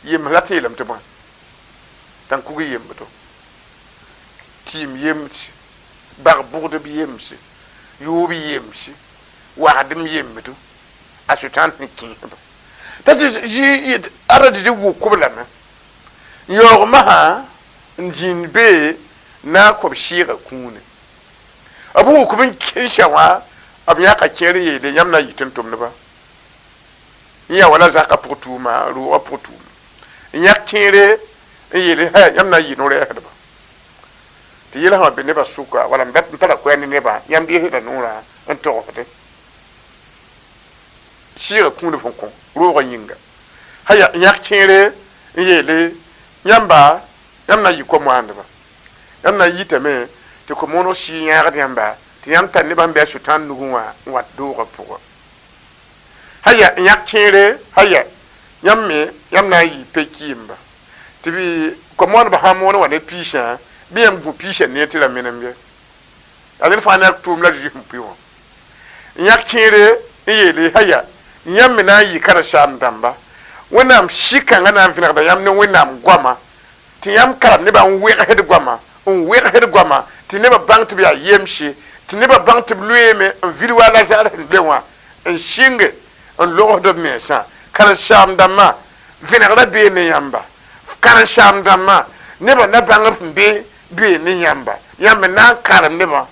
Yems la tɩ yeelame tɩ bõe tãn-kug yembdo, tɩɩm yemse, bag bʋgdb yemse, yoob yemse, wagdem yembdo, a Sʋtãan sẽn kẽesba. T'a tɩ zĩ ada tɩ tɩ wʋk-b lame n yaoog masã n zĩnd be na n kõ b sɩɩgã kũune. B sẽn wʋk-b n kẽesa wã, b yãka kẽer n yeele yãmb na n yɩ tʋm-tʋmdba. Yẽ yaa wala zakã pʋg tʋʋma, roogã pʋg tʋʋma. N yãk kẽere n yeele ha yãmb na n yɩ no-rɛɛsdba. Tɩ yɛl sã wa be nebã sʋka wala n dat n tara koɛɛ ne nebã, yãmb yesda noorã n togsdẽ. Sɩɩgã kũud sẽn kõ roogã yĩnga. Haya n yãk kẽere n yeele yãmba, yãmb na n yɩ ko-moaandba. Yãmb na n yitame tɩ ko-mooneg sɩɩ yãagd yãmba, tɩ yãmb tar nebã sẽn be a Sʋtãan nugẽ wã n wat doogã pʋgã. Haya n yãk kẽere, haya yãmb me, yãmb na n yɩ pe-kɩɩmba. Tɩ bɩ ko-moandbã sã n moon wa ne piisã, bɩ yãmb gũ piisã neer tɩ ra menem ye. Yaa ned fãa ne a tʋʋm la Zeezi sẽn pʋɩ wã. N yãk kẽere n yeele haya yãmb me na n yɩ karen-saam dãmba. Wẽnnaam sɩ-kãngã na n vẽnegda yãmb ne Wẽnnaam goama, tɩ yãmb karem nebã n wegsd goama, n wegsd goama, tɩ nebã bãng tɩ b yaa yemse, tɩ nebã bãng tɩ b loeeme n vil wa a Lazare sẽn be wã n sɩnge n logsd b mensã. Karen-saam dãmbã, vẽnegrã bee ne yãmba. Karen-saam dãmbã, nebã na bãng b sẽn be bee ne yãmba. Yãmb na n karem nebã.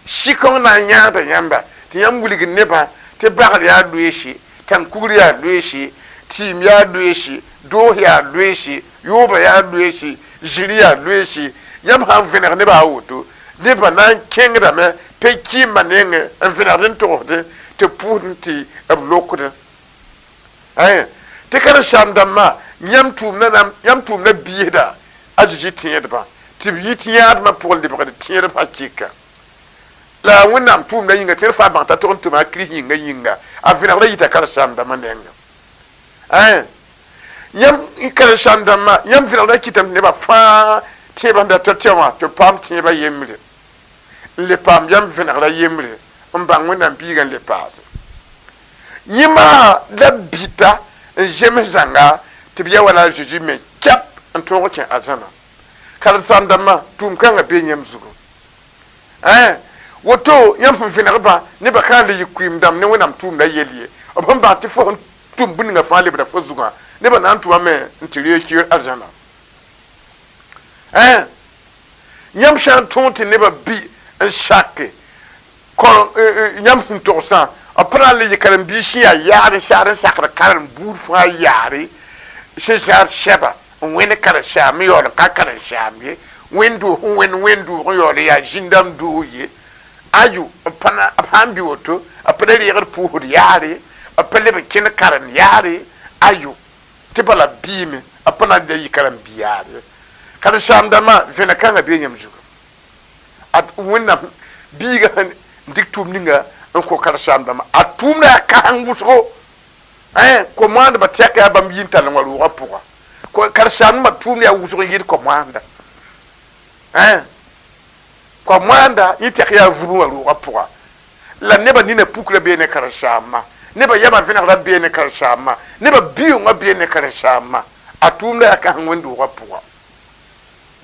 Sɩ-kõng na n yãagda yãmba tɩ yãmb wilg nebã tɩ bagr yaa loeese, tãn-kugr yaa loeese, tɩɩm yaa loeese, doos yaa loeese, yoobã yaa loeese, zĩri yaa loeese. Yãmb sã n vẽneg nebã a woto, nebã na n kẽngdame pe-kɩɩmbã nengẽ n vẽnegd n togsdẽ tɩ pʋʋsd tɩ b lokdẽ. Tɩ karen-saam dãmbã, yãmb tʋʋmda biisda a Zeezi tẽedbã, tɩ b yit yãadmã pʋgẽ lebgd tẽedb hakɩka. La Wẽnnaam tʋʋmda yĩnga tɩ ned fãa bãng t'a tog n tʋma a Kirist yĩnga yĩnga, a vẽnegrã yita karen-saam dãmbã nengẽ. Yãmb karen-saam dãmbã, yãmb vẽnegrã kɩtame tɩ nebã fãa tẽebã sẽn da ta tɩ wã tɩ b paam tẽebã yembre, n le paam yãmb vẽnegrã yembre, n bãng Wẽnnaam biigã n le paase. Yẽ maa la bita n zems zãnga tɩ b ya wala a Zeezi me kɛp n tõog kẽ arzãna. Karen-saam dãmbã, tʋʋm kãngã bee yãmb zugu. Woto yãmb sẽn vẽnegbã nebã ka le yɩ kʋɩɩm dãmb ne Wẽnnaam tʋʋmda yell ye. B sẽn bãng tɩ fo sẽn tʋm bũmb ninga fãa lebda fo zugã, nebã na n tʋmame n tɩ reeg kiir arzãna. Yãmb sã n tõog tɩ nebã bɩ n sake yãmb sẽn togsã, b pa na n le yɩ karen-biis sẽn yaa yaad n saad n sakd karen buud fãa yaare sẽn zãad sɛba n wẽnd karen-saam n yaool n ka karen-saam ye, wẽnd-doos n wẽnd wẽnd-doog n yaool n yaa zĩn-dãmb doog ye. Ayo, b sã n bɩ woto, b pa le reegd pʋʋsd yaare, b pa leb n kẽnd karen yaare, ayo, tɩ bala biime, b pa na n yɩ karen-bi yaar ye. Karen-saam dãmbã, vẽneg kãngã bee yãmb zugu. A Wẽnnaam biigã sẽn dɩk tʋʋm ninga n kõ karen-saam dãmbã, a tʋʋmda yaa kãseng wʋsgo. Ko-moaandbã tɛk yaa bãmb yi n tall n wa roogã pʋga. Karen-saamdãmbã tʋʋmda yaa wʋsg n yɩɩd ko-moaanda. Ko-moaanda yẽ tɛk yaa vub n wa roogã pʋga. La nebã nina pukrã bee ne karen-saambã, nebã yamã vẽnegrã bee ne karen-saambã, nebã biyoongã bee ne karen-saambã. A tʋʋmda yaa kãseng wẽnd-doogã pʋga.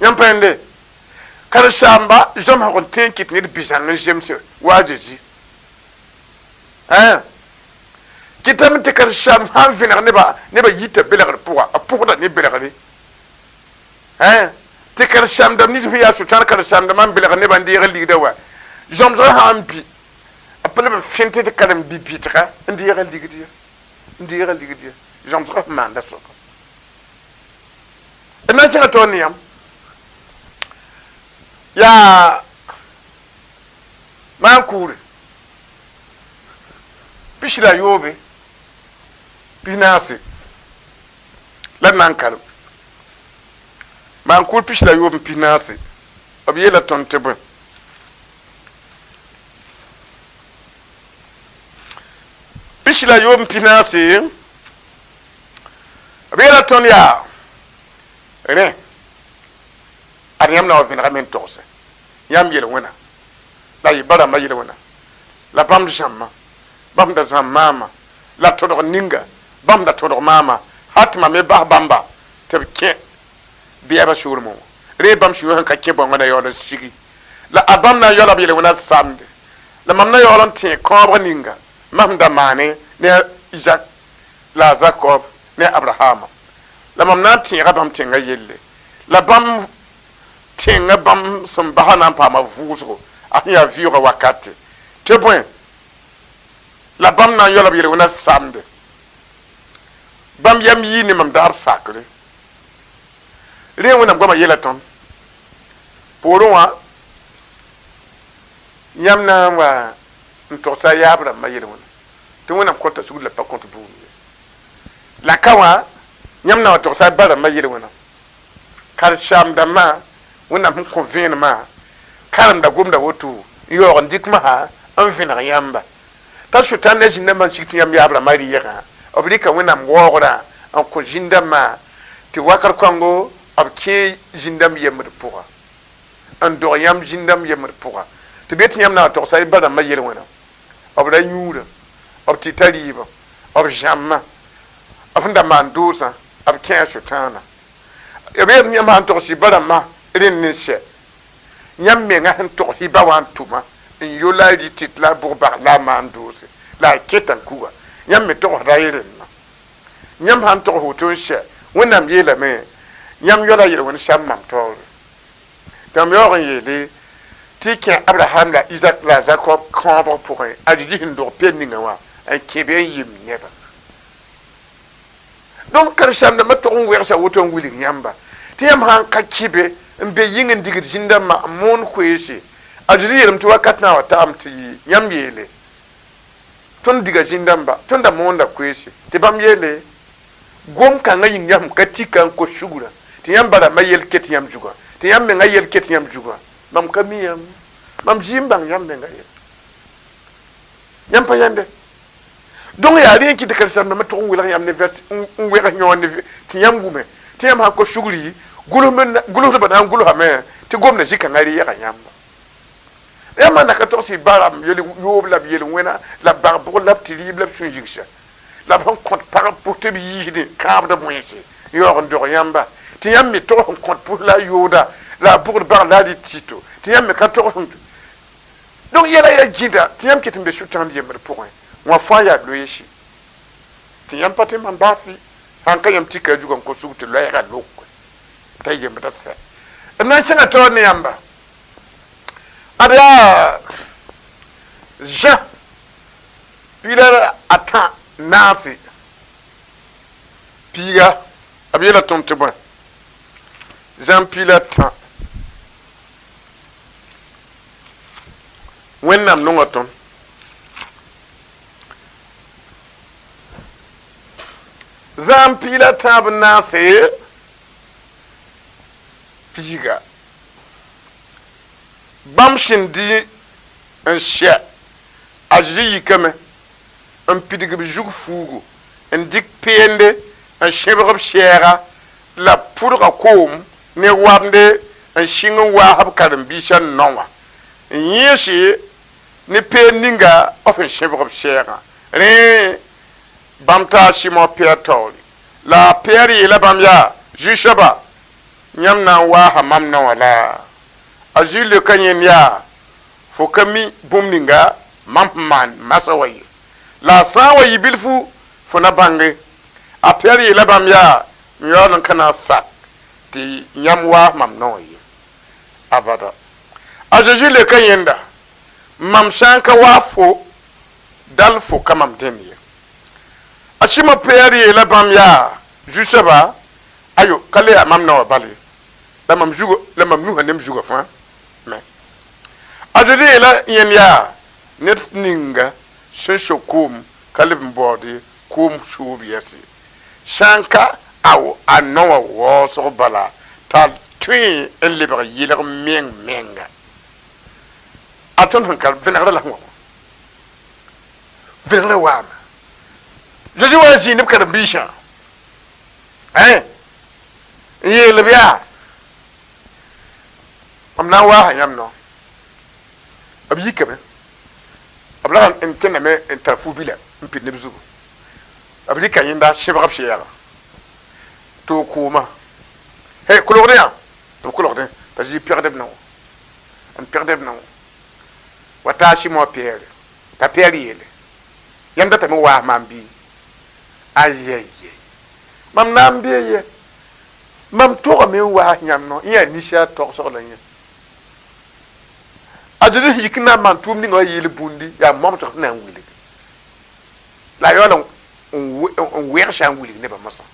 Yãmb pa yẽnde karen-saamba zãmsg n tõe n kɩt ned bi-zãng n zemse wa a Zezi. Kɩtame tɩ karen-saamb sã n vẽneg nebã, nebã yita belgr pʋga, b pʋgda ne belgre. Tɩ karen-saam dãmb nins sẽn yaa Sʋtãan karen-saam dãmbã n belg nebã n deeg ligdã wa, zãmsgã sã n bɩ, b pa leb n fẽnt tɩ karen-bi-bɩtga n deeg ligd ye, n deeg ligd ye, zãmsgã sẽn maanda soaba. D na n kẽngã taoor ne yãmb. Yaa maan-kugre pis la yoobe pis-naase la d na n karem. Maan-kugr pis la yoob n pis-naase, b yeela tõnd tɩ bõe? Pis la yoob n pis-naase, b yeela tõnd yaa rẽ. Ad yãmb na wa vẽnegame n togsɛ yãmb yel-wẽna, la y ba rãmbã yel-wẽna, la bãmb zãmma, bãmb da zãmb maama, la tõdg ninga, bãmb da tõdg maama, hal tɩ mam me bas bãmba tɩ b kẽ bɛɛbã soolmẽ wã. Rẽ bãmb sũyã sẽn ka kẽ bõngã na yaool n sigi, la ad bãmb na n yaoola b yel-wẽna samde. La mam na yaool n tẽeg kãobg ninga mam da maane ne a Izak la a Zakɔb ne a Abrahama. La mam na n tẽega bãmb tẽngã yelle, la bãmb tẽngã bãmb sẽn basã na n paama vʋʋsgo a sẽn yaa vɩʋʋgã wakate. Tɩ bõe, la bãmb na n yaoola b yel-wẽnã samde. Bãmb yam yii ne mam daar sakre. Rẽ Wẽnnaam goamã yɛla tõnd poorẽ wã, yãmb na n wa n togsa a yaab rãmbã yel-wẽnã, tɩ Wẽnnaam kõta sugr la pa kõt bugum ye. La ka wã, yãmb na wa togsa a ba rãmbã yel-wẽnã. Karen-saam-dãmbã, Wẽnnaam sẽn kõ vẽenemã, karemda gomda woto, n yaoog n dɩk masã n vẽneg yãmba. T'a Sʋtãan la zĩn-dãmbã n sig tɩ yãmb yaab rãmbã rɩɩgã, b rɩka Wẽnnaam waoogrã n kõ zĩn-dãmbã tɩ wakat kãngo b kẽ zĩn-dãmb yembd pʋga, n dog yãmb zĩn-dãmb yembd pʋga. Tɩ bee tɩ yãmb na wa togsa y ba-rãmbã yel-wẽna, b ra yũurã, b tɩta rɩɩbã, b zãmbã, b sẽn da maan doosã, b kẽ a Sʋtãana. B yel yãmb sã n togs y ba-rãmbã rẽnd ne sɛ, yãmb menga sẽn togs y ba wã n tʋma n yo la a rɩ tɩt la a bʋg bag la a maan doose la a kẽta n kuga, yãmb me togsda y rẽndã. Yãmb sã n togs woto n sɛ, Wẽnnaam yeelame, yãmb yaoola yel-wẽnd sam mam taoore. Tɩ mam yaoog n yeele tɩ y kẽ Abraham la Izak la a Zakɔb kãobg pʋgẽ, a Zezi sẽn dog pɛl ninga wã n kẽ be n yem neba. Donc karen-saam-dãmbã tog n wɛgsa woto n wilg yãmba, tɩ yãmb sã n ka kɩ be n be yĩng n digd zĩn-dãmbã n moon koeese. A Zezi yeelame tɩ wakat na n wa taam tɩ yãmb yeele, Tõnd diga zĩn-dãmba, tõnd da moonda koeese. Tɩ bãmb yeele, Gom kãngã yĩng yãmb ka tika n kos sugrã, tɩ yãmb ba-rãmbã yell ket yãmb zugã, tɩ yãmb mengã yell ket yãmb zugã. Mam ka mi yãmb, mam zɩ n bãng yãmb mengã ye. Yãmb pa yãnde. Donc yaa rẽ n kɩt tɩ karen-saam-dãmbã tʋg n welg yãmb ne vers n wẽgs yõor ne tɩ yãmb wʋme, tɩ yãmb sãn kos sugri, gʋlsdbã na n gʋlsame tɩ gomdã zĩ-kãngã reega yãmba. Yãmb na ka togs y ba-rãmb yel-yoob la b yel-wẽna la b bag-bʋgr la b tɩ-rɩɩb la b sũ-yigsa la b sẽn kõt pagb pʋs tɩ b yiisdẽ kãabd wẽnse n yaoog n dog yãmba, tɩ yãmb me togs n kõt pʋs la a yooda la a bʋgd bag la a rɩ tɩto, tɩ yãmb me ka togs n. Donc yɛla yaa gĩda tɩ yãmb ket n be sʋtãand yembr pʋgẽ wã fãa yaa loeese. Tɩ yãmb pa tɩ mam baa fɩ sãn ka yãmb tika a zugã n kos sugr tɩ loɛɛgã lok t'a yembdã sɛ. D na n kẽngã taoor ne yãmba. Ad yaa Zã piila a tã naase piiga, b yeela tõnd tɩ bõe? Zã piila tã. Wẽnnaam nonga tõnd. Zã piila tãab naase piiga. Bãmb sẽn dɩ n sɛ, a Zezi yikame n pidg b zug fuugu, n dɩk peende n sẽbg b sɛɛga la b pʋdga koom ne wamde n sɩng n waas b karen-biisã nao wã, n yẽese ne peen ninga b sẽn sẽbg b sɛɛgã. Rẽ, bãmb taa Sɩmõ Pɩyɛɛr taoore. La a Pɩyɛɛr yeela bãmb yaa, Zu-soaba, yãmb na n waasa mam nao wã laa? A Zezi leoka yẽnd yaa, Fo ka mi bũmb ninga mam sẽn maan masã wa ye. La a sã n wa yɩ bilfu, fo na bãnge. A Pɩyɛɛr yeela bãmb yaa, M yaool n ka na n sak tɩ yãmb waas mam nao wã ye. Abada. A Zezi leoka yẽnda, Mam sã n ka waas fo, dal fo ka mam dẽnd ye. A Sɩmo Pɩyɛɛr yeela bãmb yaa, Zu-soaba, ayo, ka le yaa mam nao wã bal ye, la mam zugã, la mam nusã ne m zugã fãa me. A Zezi yeela yẽnd yaa ned ninga sẽn so koom ka leb n baood ye koom soob yɛs ye, sã n ka a nao wã waoosg bala t'a tõe n lebg yɩlg meng menga. A tõnd sẽn ka vẽnegrã la sẽn wa wã, vẽnegrã waame. Zezi wa n zĩig ne b karen-biisã n yeel b yaa, mam na n waasa yãmb nao. B yikame, b lag n kẽndame n tar fu-bila n pid neb zugu. B rɩka yẽnda sẽbg b sɛɛga toog koomã. He, kolgdẽ yã, tɩ b kolgdẽ, t'a Zezi pegd b nao, n pegd b nao wa ta a Sɩmo Piyɛr, t'a Piyɛr yeele, yãmb datame waas maam bɩ? Ayɛyɛ, mam na n bee yɛ, mam togame n waas yãmb nao, yẽ yaa ninsaal togsg la yẽ. A Zezi sẽn yik n na n maan tʋʋm ninga wã yɩɩl bũndi, yaa momsg sẽn na n wilg. La a yaool n wɛgsa n wilg nebã moasã.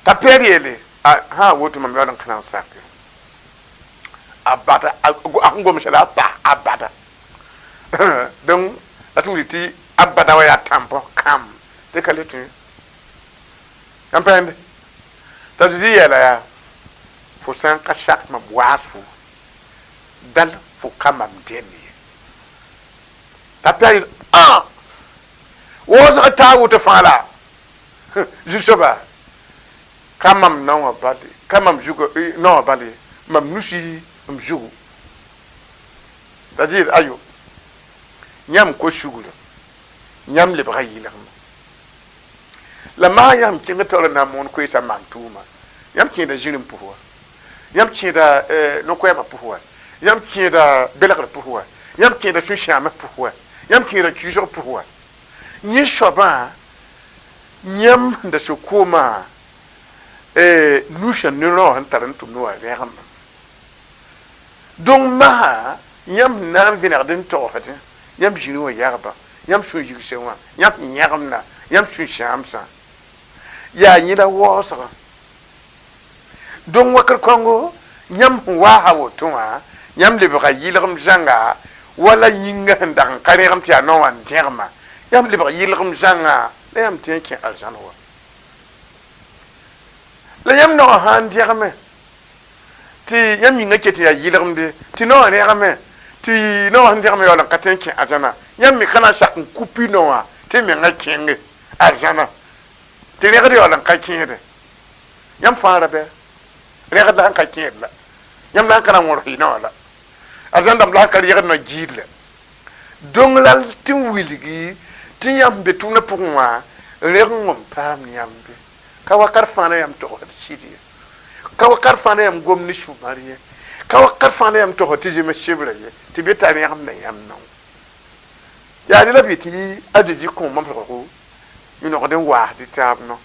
T'a Pɩyɛɛr yeele, a sã n woto mam yaool n ka na n sake. A bada, a sẽn gomsa la a pa a bada. Donc, la tɩ wilg tɩ a bada wã yaa tãmpõ kãmb tɩ ka le tõe. Yãmb pa yẽnde? T'a Zezi yeela yaa, fo sã n ka sak mam waas fo, dal fo ka mam dẽnd ye. T'a Pɩyɛɛr yeel, ã! Woosg taa woto fãa la? Zu-soaba, ka mam nao wã bal ye, ka mam zugã nao wã bal ye, mam nusi m zugu. T'a Zezi yeel, ayo, yãmb kos sugrã, yãmb lebga yɩlgmã. La maa yãmb kẽng taoorã na n moon koeesã n maan tʋʋma, yãmb kẽeda zĩrĩ pʋs wa, yãmb kẽeda no-koɛɛmã pʋs wa, yãmb kẽeda belgr pʋs wa, yãmb kẽeda sũ-sãamã pʋs wa, yãmb kẽeda kiisg pʋs wa. Yẽ soabã, yãmb sẽn da so koomã nusã ne rao sẽn tar n tʋmd wã rẽgem. Donc masã yãmb sẽn na n vẽnegd n togsdẽ, yãmb zĩrĩ wã yagbã, yãmb sũ-yigsã wã, yãmb sẽn yẽgemdã, yãmb sũ-sãamsã, yaa yẽ la waoosgã. Donc wakr kõngo, yãmb sẽn waasa woto wã, yãmb lebga yɩlgem zãnga, wala yĩngã sẽn dag n ka rẽgem tɩ yaa nao wã n dẽgema, yãmb lebg yɩlgem zãnga, la yãmb tõe n kẽ arzãn wa. La yãmb nao wã sã n dẽgeme, tɩ yãmb yĩngã ket n yaa yɩlgemde, tɩ nao wã rẽgeme, tɩ nao wã sẽn dẽgeme yaool n ka tõe n kẽ arzãna, yãmb me ka na n sak n kupi nao wã tɩ mengã kẽnge arzãna, tɩ rẽgd yaool n ka kẽede. Yãmb fãa ra bɩ rẽgd la sẽn ka kẽed la, yãmb la sẽn ka na n wõrs y nao wã la, arzãn dãmb la sẽn ka rɩgd no-giid la. Dong la tɩ n wilgi tɩ yãmb be tʋʋmdã pʋgẽ wã, rẽgeng n paam yãmb. Ka wakat fãa la yãmb togsd sɩd ye, ka wakat fãa la yãmb gom ne sũ-mar ye, ka wakat fãa la yãmb togsd tɩ zems sebra ye, tɩ be t'a rẽgemda yãmb nao. Yaa rẽ la b yetɩ a Zezi kõ mamsgo yõnegd n waasd taab nao.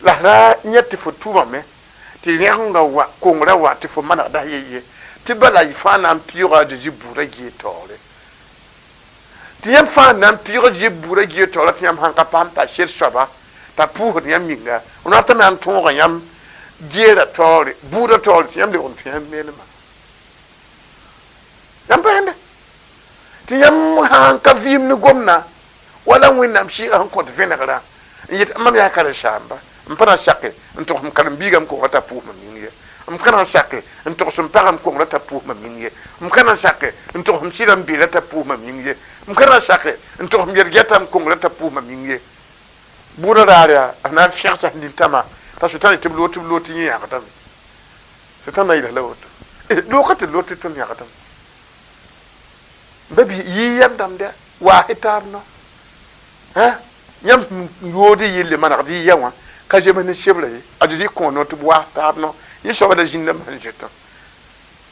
La ra yẽ tɩ fo tʋʋmame tɩ rẽgenga wa, kongrã wa tɩ fo manegda ye ye, tɩ bala y fãa na n pɩʋʋga a Zezi buudã gee taoore. Tɩ yãmb fãa na n pɩʋʋg a Zezi buudã gee taoora tɩ yãmb sãn ka paam pa sed soaba t'a pʋʋsd yãmb yĩnga, ratame na n tõoga yãmb geerã taoore, buudã taoore tɩ yãmb lebg n tũ yãmb menema. Yãmb pa yẽnde tɩ yãmb sãn ka vɩɩm ne gomdã, wala Wẽnnaam Sɩɩgã sẽn kõt vẽnegrã n yet, mam yaa karen-saamba, m pa na n sake n togs m karen-biigã m kongrã t'a pʋʋs mam yĩng ye, m ka na n sake n togs m pagã m kongrã t'a pʋʋs mam yĩng ye, m ka na n sake n togs m sɩda m beelã t'a pʋʋs mam yĩng ye, m ka na n sake n togs m yɛl-gɛta m kongrã t'a pʋʋs mam yĩng ye. Bʋʋdã raar yaa, a na n fẽgsa nintãmã t'a Sʋtãan tɩ b loog tɩ b loog tɩ yẽ yãgdame. Sʋtãan na n yeels la woto, loog ka tɩ loog tɩ tõnd yãgdame. M ba-biis, yɩ yam dãmb dɛ, waas-y taab nao. Yãmb sẽn yood y yelle manegd y ya wã ka zems ne sebra ye. A Zezi kõ nao tɩ b waas taab nao. Yẽ soaba la zĩndame sẽn zoetã.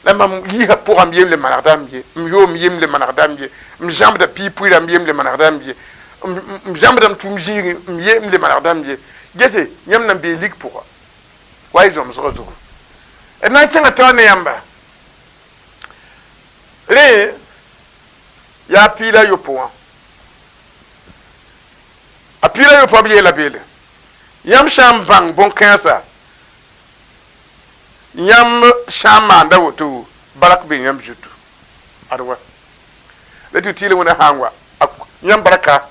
La mam yiisã pʋgã m yemle manegda m ye, m yoom yemle manegda m ye, m zãmbda piig-pʋɩɩrã m yemle manegda m ye, m zãmbda m tʋʋm zĩigẽ m yemle manegda m ye. Gese, yãmb nan bee lig pʋga, wa y zõmsgã zugu. D na n kẽnga taoor ne yãmba. Rẽ yaa piig la yopoe wã. A piig la yopoe b yeela beele, yãmb sã n bãng bõn-kãensã, yãmb sã n maanda woto, bark be yãmb zutu. Ad wa la tɩ tɩ yeel wẽna sã n wa yãmb barka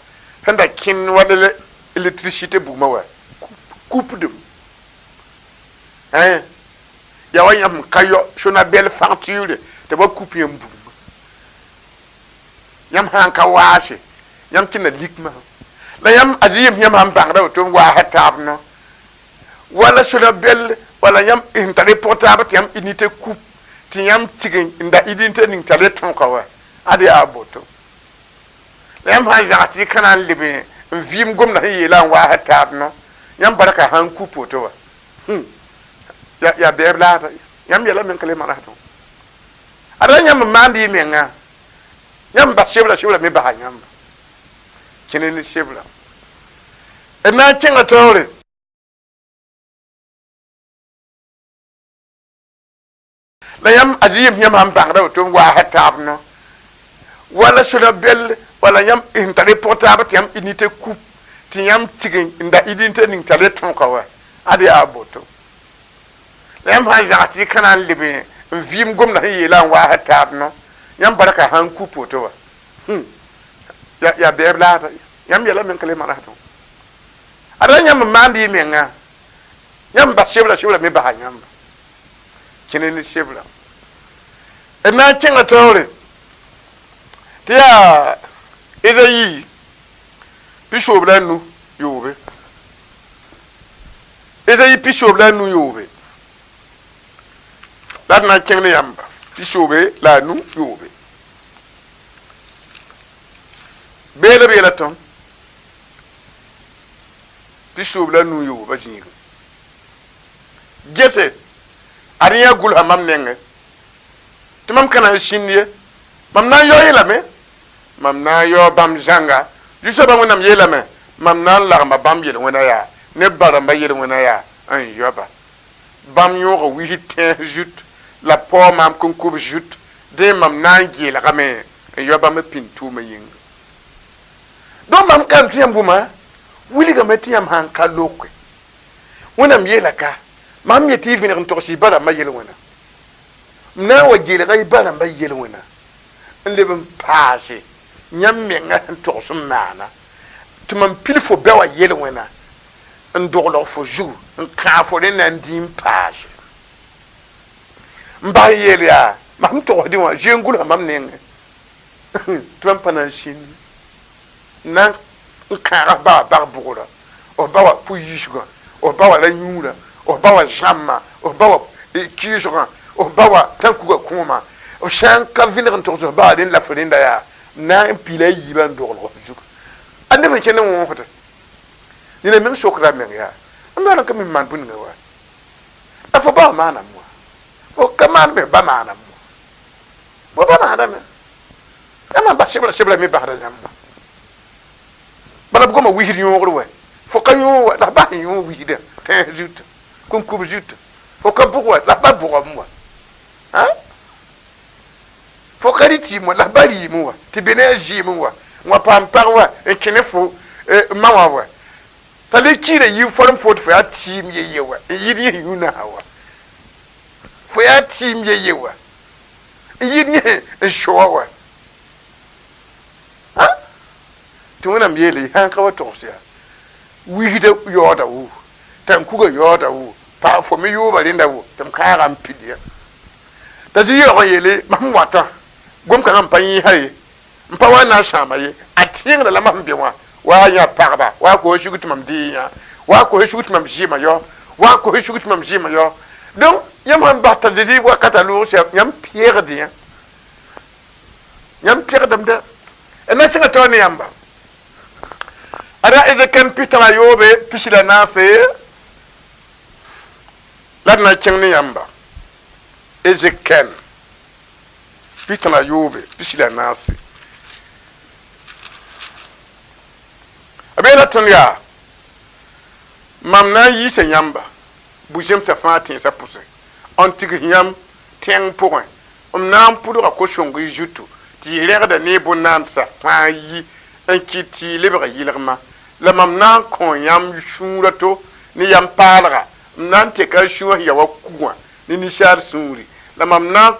sẽn da kẽnd wa électricité bugmã wa coupe hein ya wa yãmb ka yao Sonabel facture tɩ ba coupe yãmb bugmã yãmb sã n ka waase yãmb kẽnda likmã la yãmb ad yem yãmb sãn bãngda woto n waasa taab no wala Sonabel wala yãmb sẽn tar y pʋg taab tɩ yãmb unité coupe tɩ yãmb tig n da unité ning t'a le tõka wa ad yaa boto la yãmb sã n zãgs tɩ y ka na n leb n vɩɩm gomda sẽn yeela n waasa taab no yãmb barka sãn coupe woto wa yaa bɛɛb laada yãmb yɛla meng ka le manesdẽ ada yãmb n maand y menga yãmb bas sebra sebra me basa yãmba kẽne ne sebra d na n kẽnga taoore la yãmb ad yem yãmb sãn bãngda woto n waasa taab no wala Sonabel wala yãmb sẽn tar y pʋg taab tɩ yãmb unité coupe tɩ yãmb tig n da unité ning t'a le tõka wa ad yaa boto la yãmb sã n zãgs tɩ y ka na n leb n vɩɩm gomda sẽn yeela n waasa taab no yãmb barka sãn coupe woto wa yaa bɛɛb laada yãmb yɛla meng ka le manesdẽ ada yãmb n maand y menga yãmb bas sebra sebra me basa yãmba kẽne ne sebra d na n kẽnga taoore tɩ yaa Ezayi 65 yoobe Ezayi 65 yoobe la d na n kẽng ne yãmba 65 yoobe beelb yeela tõnd 65 yooba zĩigẽ gese ad yã gʋlsa mam nengẽ tɩ mam ka na n sĩnd ye mam na n yao lame mam na n yao bãmb zãnga Zu-soabã Wẽnnaam yeelame mam na n lagma bãmb yel-wẽna yaa ne ba-rãmbã yel-wẽna yaa n yaoba bãmb yõoga wis tẽes zut la paoog maam kõn-kub zut dẽ mam na n geelgame n yao bãmb pĩnd tʋʋmã yĩnga donc mam ka tɩ yãmb wʋma wilgame tɩ yãmb sãn ka loke Wẽnnaam yeela ka mam yetɩ y vẽneg n togs y ba-rãmbã yel-wẽna m na n wa geelga y ba-rãmbã yel-wẽna n leb n paase yãmb menga sẽn togs n maana tɩ mam pil fo bɛ wa yel-wẽna n doglg fo zugu n kãag fo rẽnda n dĩ n paase n bas n yeel yaa mam togsdẽ wã zoe n gʋlsa mam nengẽ tɩ mam pa na n sĩnd na n kãaga f ba wã bag bʋgra f ba wã pʋ-yiisgã f ba wã ra-yũurã f ba wã zãmma f ba wã kɩɩsgã f ba wã tãn-kuga kõoma f sã n ka vẽneg n togs f ba wã rẽnd la f rẽnda yaa na n pila a yiibã n doglg f zugu a neb n kẽnd n wõosde nina meng sokda a meng yaa m yaa n ka mi n maan bũn-ninga wa la fo ba wã maaname wã fo ka maan me ba maaname wã fo ba maaname yãmb sãn bas sebra sebra me basda yãmb wã bala b goma wisd yõogr wa fo ka yõog wa la f bas n yõog wisdã tẽes zutã kõn-kub zutã fo ka bʋg wa la f ba bʋgame wa fo ka rɩ tɩɩm wa la f ba rɩɩme wa tɩ be ne a zɩɩme wa n wa paam pag wa n kẽ ne fo ma wã wa t'a le kiira yiib form fo tɩ fo yaa tɩɩm ye-ye wa n yɩd yẽ yũ-naasã wa fo yaa tɩɩm ye-ye wa n yɩd yẽ n soa wa tɩ Wẽnnaam yeele sãn ka wa togs yaa wisda yaooda wuu tãn-kuga yaooda wuu paa fo me yʋʋba rẽnda wuu tɩ m kãaga n pid ya t'a zĩ yaoog n yeele mam wata gom-kãngã n pa yẽesa ye n pa wa n na n sãama ye a tẽengda la mam be wã wa yã pagba wa kos sug tɩ mam dee yã wa kos sug tɩ mam zɩɩmã yao wa kos sug tɩ mam zɩɩmã yao donc yãmb sãn bas t'a Zezi wakata loog sɛ yãmb pẽegd yã yãmb pẽgdame dɛ d na sẽnga taoor ne yãmba ada Ezekiel 43 14 la d na kẽng ne yãmba Ezekiel 34 b yeela tõnd yaa mam na n yiisa yãmba bu-zẽmsã fãa tẽnsã pʋsẽ n tigs yãmb tẽng pʋgẽ m na n pʋdga ko-sõng y zutu tɩ y rẽgda ne y bõn-naandsã fãa yi n kɩt tɩ y lebg yɩlgmã la mam na n kõ yãmb sũurã to ne yam paalga m na n teka a sũurã sẽn ya wa kugã ne ninsaal sũuri la mam na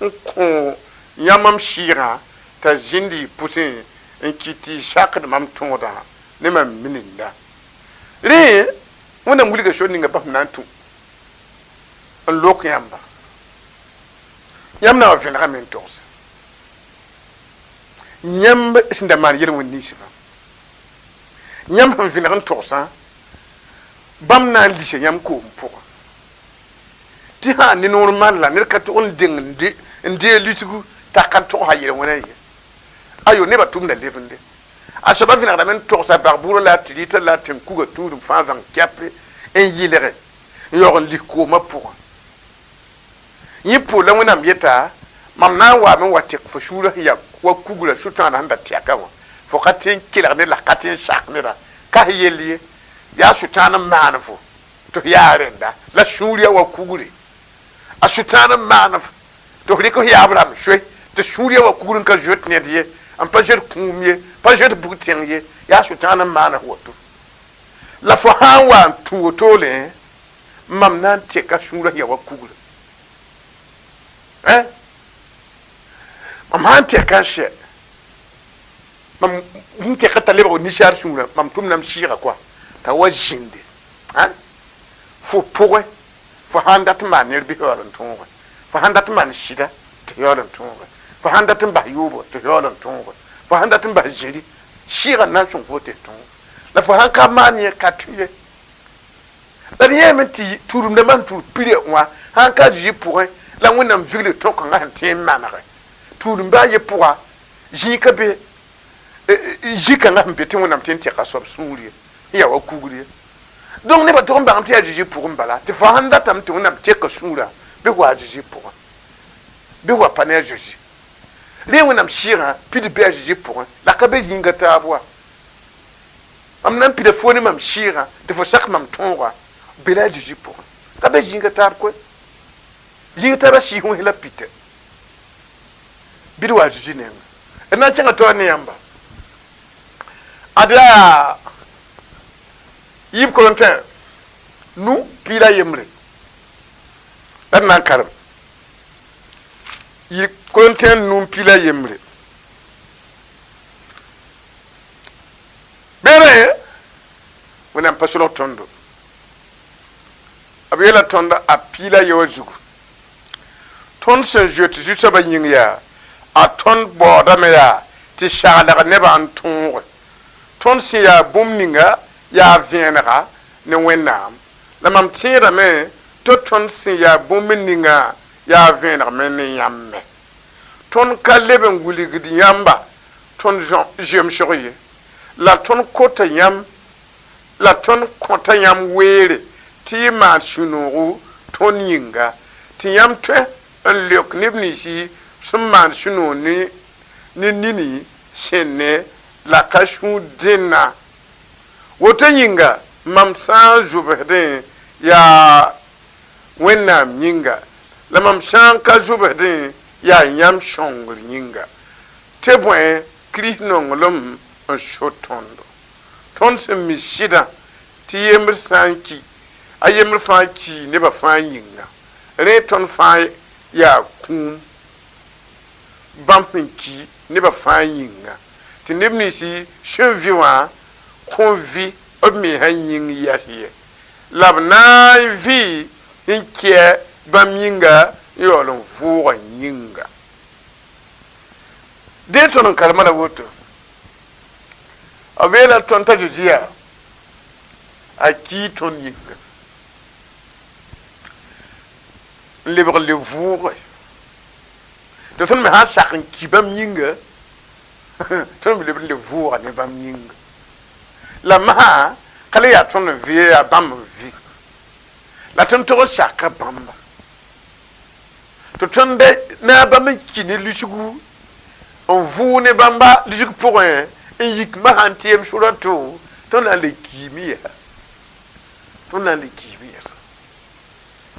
n kõ Yãmb mam sɩɩgã t'a zĩnd y pʋsẽ n kɩt tɩ y sakd mam tõodã ne mam mininda. Rẽ, Wẽnnaam wilga sor ninga bãmb na n tũ n lok yãmba. Yãmb na wa vẽnegame n togse yãmb sẽn da maan yel-wẽnd ninsbã. Yãmb sẽn vẽneg n togsã, bãmb na n lisa yãmb koom pʋgã. Tɩ sã ne noor maan la ned ka tog n deng n deeg lisgu t'a ka togsa yel-wẽnã ye. Ayo, nebã tʋmda lebende. A soabã vẽnegdame n togsa bag-bʋʋrã la a tɩrɩtã la a tẽn-kuga tũudum fãa zãng kɛpe n yɩlge n yaoog n lis koomã pʋgã. Yẽ poor la Wẽnnaam yeta, Mam na n waame n wa tɩk fo sũurã sẽn ya wa kugrã sũ-tãadã sẽn da tɛka wã. Fo ka tɩ n kelg ned la ka tɩ n sak neda. Ka f yell ye, yaa Sʋtãan n maan fo tɩ f yaa rẽnda, la sũur yaa wa kugre. A Sʋtãan n maan f tɩ f rɩk f yaab rãmb soe, tɩ sũur yaa wa kugr n ka zoet ned ye, n pa zoet kũum ye, pa zoet bug-tẽng ye, yaa Sʋtãan n maan f woto. La fo sã n wa n tũ wotole, mam na n tɛka sũurã sẽn yaa wa kugrã. Ẽ, mam sã n tɛka n sɛ, mam n tɛka t'a lebg ninsaar sũurã, mam tʋmda m sɩɩga koa t'a wa zĩnde. Ẽ, fo pʋgẽ, fo sã n dat n maan ned bɩ yaool n tõoge, fo sã n dat n maan sɩda tɩ yaool n tõoge, fo sã n dat n bas yoobo tɩ yaool n tõoge, fo sã n dat n bas zĩri, sɩɩgã n na n sõng fo tɩ f tõoge. La fo sãn ka maan yẽ ka tũ ye. La d yẽeme tɩ tũudum-dãmbã sẽn tũud pire wã sãn ka zĩ pʋgẽ, la Wẽnnaam vigl tõk-kãngã sẽn tẽ n manege. Tũudum baa ye pʋga, zĩig ka be zĩ-kãngã sẽn be tɩ Wẽnnaam tẽ n tɛk a soab sũur ye, n yaa wa kugr ye. Donc nebã tog n bãngame tɩ yaa Zezi pʋgẽ bala, tɩ fo sãn datame tɩ Wẽnnaam tɛka sũurã, bɩ wa a Zezi pʋgẽ, bɩ wa pa ne a Zezi. Rẽ Wẽnnaam sɩɩgã pid be a Zezi pʋgẽ, la ka be yĩnga taab wa. Mam na n pida fo ne mam sɩɩgã tɩ fo sak mam tõogã be la a Zezi pʋgẽ. Ka be zĩiga taab koe. Zĩiga taabã sɩɩs wẽns la pita. Bɩ d wa a Zezi nengẽ. D na n kẽngã taoor ne yãmba. Ad yaa yiib Korẽntẽ nu piig la yembre la d na n karem. Yiib Korẽntẽ nu piig la yembre. Beere Wẽnnaam pa solg tõndo. B yeela tõndo a piig la ye wã zugu. Tõnd sẽn zoet Zu-soabã yĩng yaa, a tõnd baoodame yaa tɩ saglg nebã n tõoge. Tõnd sẽn yaa bũmb ninga yaa vẽenega ne Wẽnnaam. La mam tẽedame tɩ tõnd sẽn yaa bũmb ninga yaa vẽeneg me ne yãmb me. Tõnd ka leb n wilgd yãmba tõnd zemsg ye, la tõnd kota yãmb, la tõnd kõta yãmb weere tɩ y maan sũ-noogo tõnd yĩnga, tɩ yãmb tõe n leok neb ninsi sẽn maan sũ-noog ne nini sẽn ne la ka sũur dẽnna. Woto yĩnga, mam sã n zʋbsdẽ yaa Wẽnnaam yĩnga, la mam sã n ka zʋbsdẽ yaa yãmb sõngr yĩnga. Tɩ bõe Kirist nonglem n so tõndo? Tõnd sẽn mi sɩdã tɩ yembr sã n ki, a yembr fãa kii nebã fãa yĩnga. Rẽ tõnd fãa yaa kũum bãmb sẽn ki nebã fãa yĩnga, tɩ neb ninsi sẽn vɩ wã kõn vɩ b mensã yĩng yɛs ye, la b na n vɩ n kɛ bãmb yĩnga n yaool n vʋʋgã yĩnga. Dẽ tõnd n karema la woto, b yeela tõnd t'a Zezi yaa a kii tõnd yĩnga n lebg n le vʋʋge. Tɩ tõnd me sã n sak n ki bãmb yĩnga, tõnd me leb n le vʋʋga ne bãmb yĩnga. La masã ka le yaa tõnd n vɩ ye, yaa bãmb n vɩ. La tõnd tog n saka bãmba. Tɩ tõnd ne a bãmb n ki ne lisgu, n vʋʋg ne bãmba lisg pʋgẽ, n yik masã n tɩ yem sʋra to, tõnd na n le kiime yaa. Tõnd na n le kiime yɛsa.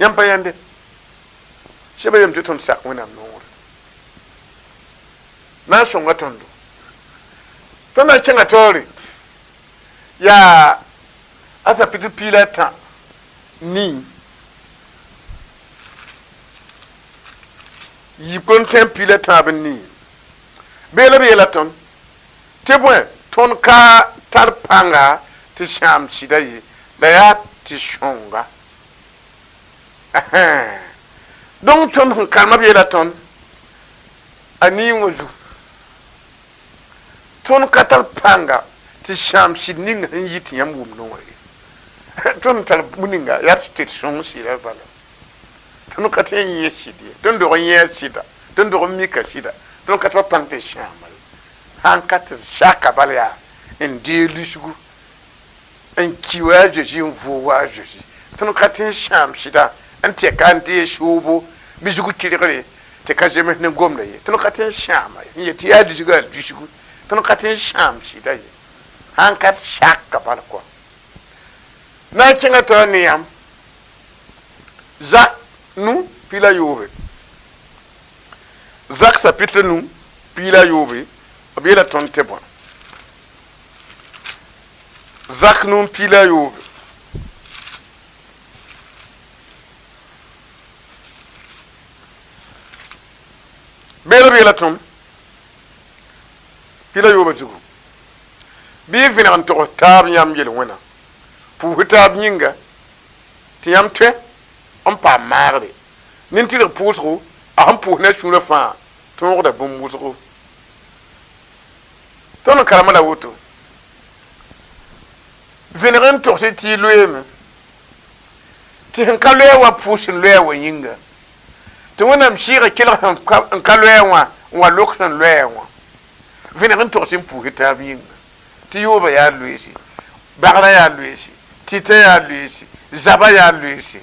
Yãmb pa yãnde? Sɛba yam tɩ tõnd sak Wẽnnaam noorã na n sõnga tõndo. Tõnd na n kẽnga taoore yaa a sapitr piig la a tã nii. Yikon tẽ pila tãab n nii bee la b yeela tõnd tɩ bõe tõnd ka tar pãnga tɩ sãam sɩda ye la yaa tɩ sõnga. Donc tõnd sẽn karema b yeela tõnd a niing wã zugu tõnd ka tar pãnga tɩ sãam sɩd ning sẽn yɩ tɩ yãmb wʋmdẽ wã ye. Tõnd n tar bũmb ninga yaa tɩ d sõng sɩda bala. Tõnd ka tõe n yẽ sɩd ye, tõnd dog n yẽ sɩda, tõnd dog n mika sɩda, tõnd ka tɩ pãng tɩ sãama ye. Sãn ka tɩ saka bala yaa n deeg lisgu n ki wa a Zeezi n vʋʋg wa a Zeezi. Tõnd ka tõe n sãam sɩda n tɛka n deeg soobo bɩ zug kɩrgre tɩ ka zems ne gomda ye. Tõnd ka tõe n sãama ye n yet tɩ yaa lisgã a lisgu. Tõnd ka tõe n sãam sɩda ye. Sãn ka saka bala kɔa. Na n kẽngã tɩ a ne yãmb Zak nu piila yoobe. Zak chapitre nu piila yoobe, b yeela tõnd tɩ bõe? Zak nu piila yoobe. Beela b yeela tõnd piila yoobã zugu. Bɩ y vẽneg n togs taab yãmb yel-wẽna, pʋʋs taab yĩnga tɩ yãmb tõe n paam maagre. Nin-tɩrg pʋʋsgo, a sẽn pʋʋs ne a sũurã fãa tõogda bũmb wʋsgo. Tõnd n karema la woto, vẽneg n togs tɩ y loeeme, tɩ sẽn ka loɛ wã pʋʋs sẽn loɛ wã yĩnga, tɩ Wẽnnaam sɩɩga kelg sẽn ka loɛ wã n wa lok sẽn loɛ wã. Vẽneg n togs n pʋʋs taab yĩnga, tɩ yoobã yaa loeese, bagrã yaa loeese, tɩtã yaa loeese, zabã yaa loeese,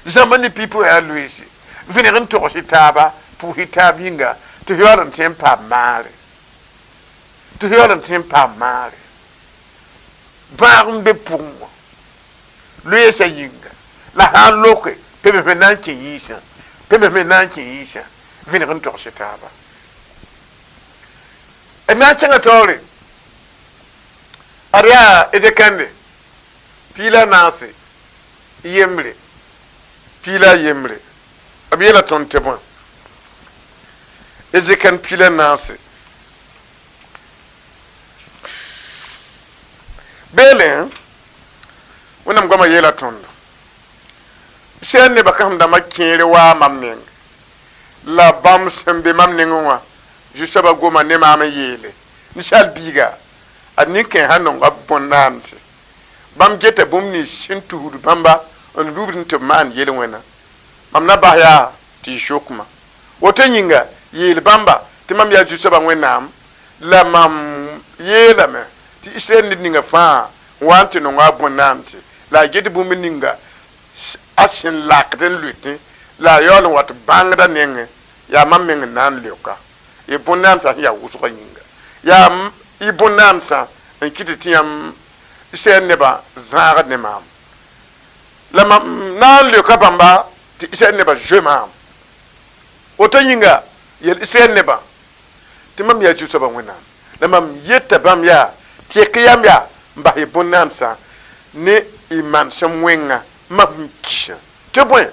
zãmba ne pipi yaa loeese. Vẽneg n togs taaba pʋʋs taab yĩnga, tɩ yaool n tõe n paam maagre, tɩ yaool n tõe n paam maagre. Bãag n be pʋgẽ wã, loeesã yĩnga, la sã n loke, pemsme na n kẽ yĩnsã, pemsme na n kẽ yĩnsã. Vẽneg n togs taaba. D na n kẽngã taoore, ad yaa Ezekande piila naase yembre, piila yembre. B yeela tõnd tɩ bõe? Ezekande piila naase. Beele, Wẽnnaam goamã yeela tõndo, Sɛɛr nebã kãsem-dãmbã kẽere waa mam meng, la bãmb sẽn be mam nengẽ wã, Zu-soabã goma ne maam n yeele, Ninsaal biiga, ad nin-kãensã nonga bõn-naanse. Bãmb geta bũmb nins sẽn tusd bãmba n lubd tɩ b maan yel-wẽna. Mam na bas yaa tɩ y sok-ma. Woto yĩnga, yeel bãmba tɩ mam yaa Zu-soabã Wẽnnaam, la mam yeelame tɩ Israyɛl ned ninga fãa n wa n tɩ nonga a bõn-naanse, la a get bũmb ninga a sẽn lakd n lʋɩtẽ, la a yaool n wat bãngdã nengẽ. Yaa mam meng n na n leoka y bõn-naamsã sẽn yaa wʋsgã yĩnga. Yaa y bõn-naamsã n kɩt tɩ yãmb Israyɛl nebã zãagd ne maam. La mam na n leoka bãmba tɩ Israyɛl nebã zoe maam. Woto yĩnga, yel Israyɛl nebã tɩ mam yaa Zu-soabã Wẽnnaam. La mam yeta bãmb yaa, tɩk yam yaa n bas y bõn-naamsã ne y manesem wẽnga mam sẽn kisã. Tɩ bõe,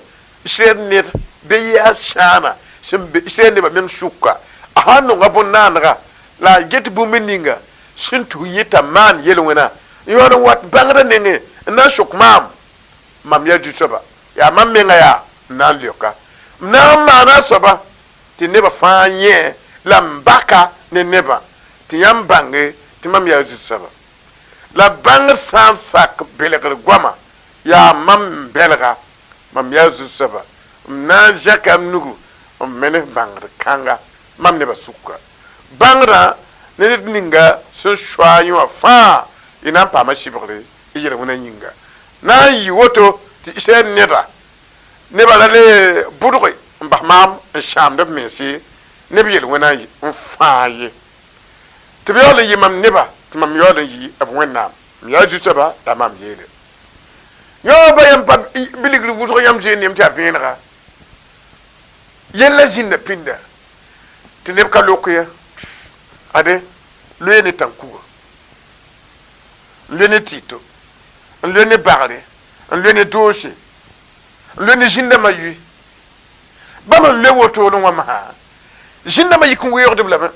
Israyɛl ned bɩ yaa sãana sẽn be Israyɛl nebã meng sʋka, a sãn nonga bõn-naanega, la a get bũmb ninga sẽn tus yẽta maan yel-wẽna, n yaool n wat bãngdã nengẽ n na n sok maam, mam yaa Zu-soaba, yaa mam menga yaa n na n leoka. M na n maana a soaba tɩ nebã fãa yẽ la m baka ne nebã, tɩ yãmb bãnge tɩ mam yaa Zu-soaba. La bãngr sã n sak belgr goama, yaa mam n bẽlga, mam yaa Zu-soaba, m na n zẽka m nugu n menes bãngd kãnga mam nebã sʋka. Bãngdã ne ned ninga sẽn soa yẽ wã fãa, y na n paama sɩbgre y yel-wẽnã yĩnga. Na n yɩ woto tɩ Israyɛl neda nebã ra le bʋdge n bas maam n sãamd b mense ne b yel-wẽnã n fãa ye. Tɩ b yaool n yɩ mam neba, tɩ mam yaool n yɩ b Wẽnnaam. M yaa Zu-soaba, la mam yeele. Yõ ba yãmb pa bilgr wʋsg yãmb zẽenem tɩ a vẽenega yella zĩnda pĩnda tɩ neb ka lok ya. Ade, loe ne tãn-kuga, n loe ne tɩɩto, n loe ne bagre, n loe ne doose, n loe ne zĩndãmbã yʋɩ. Bãmb n loe wotone wã masã, zĩn-dãmbã yik n weoogdb lame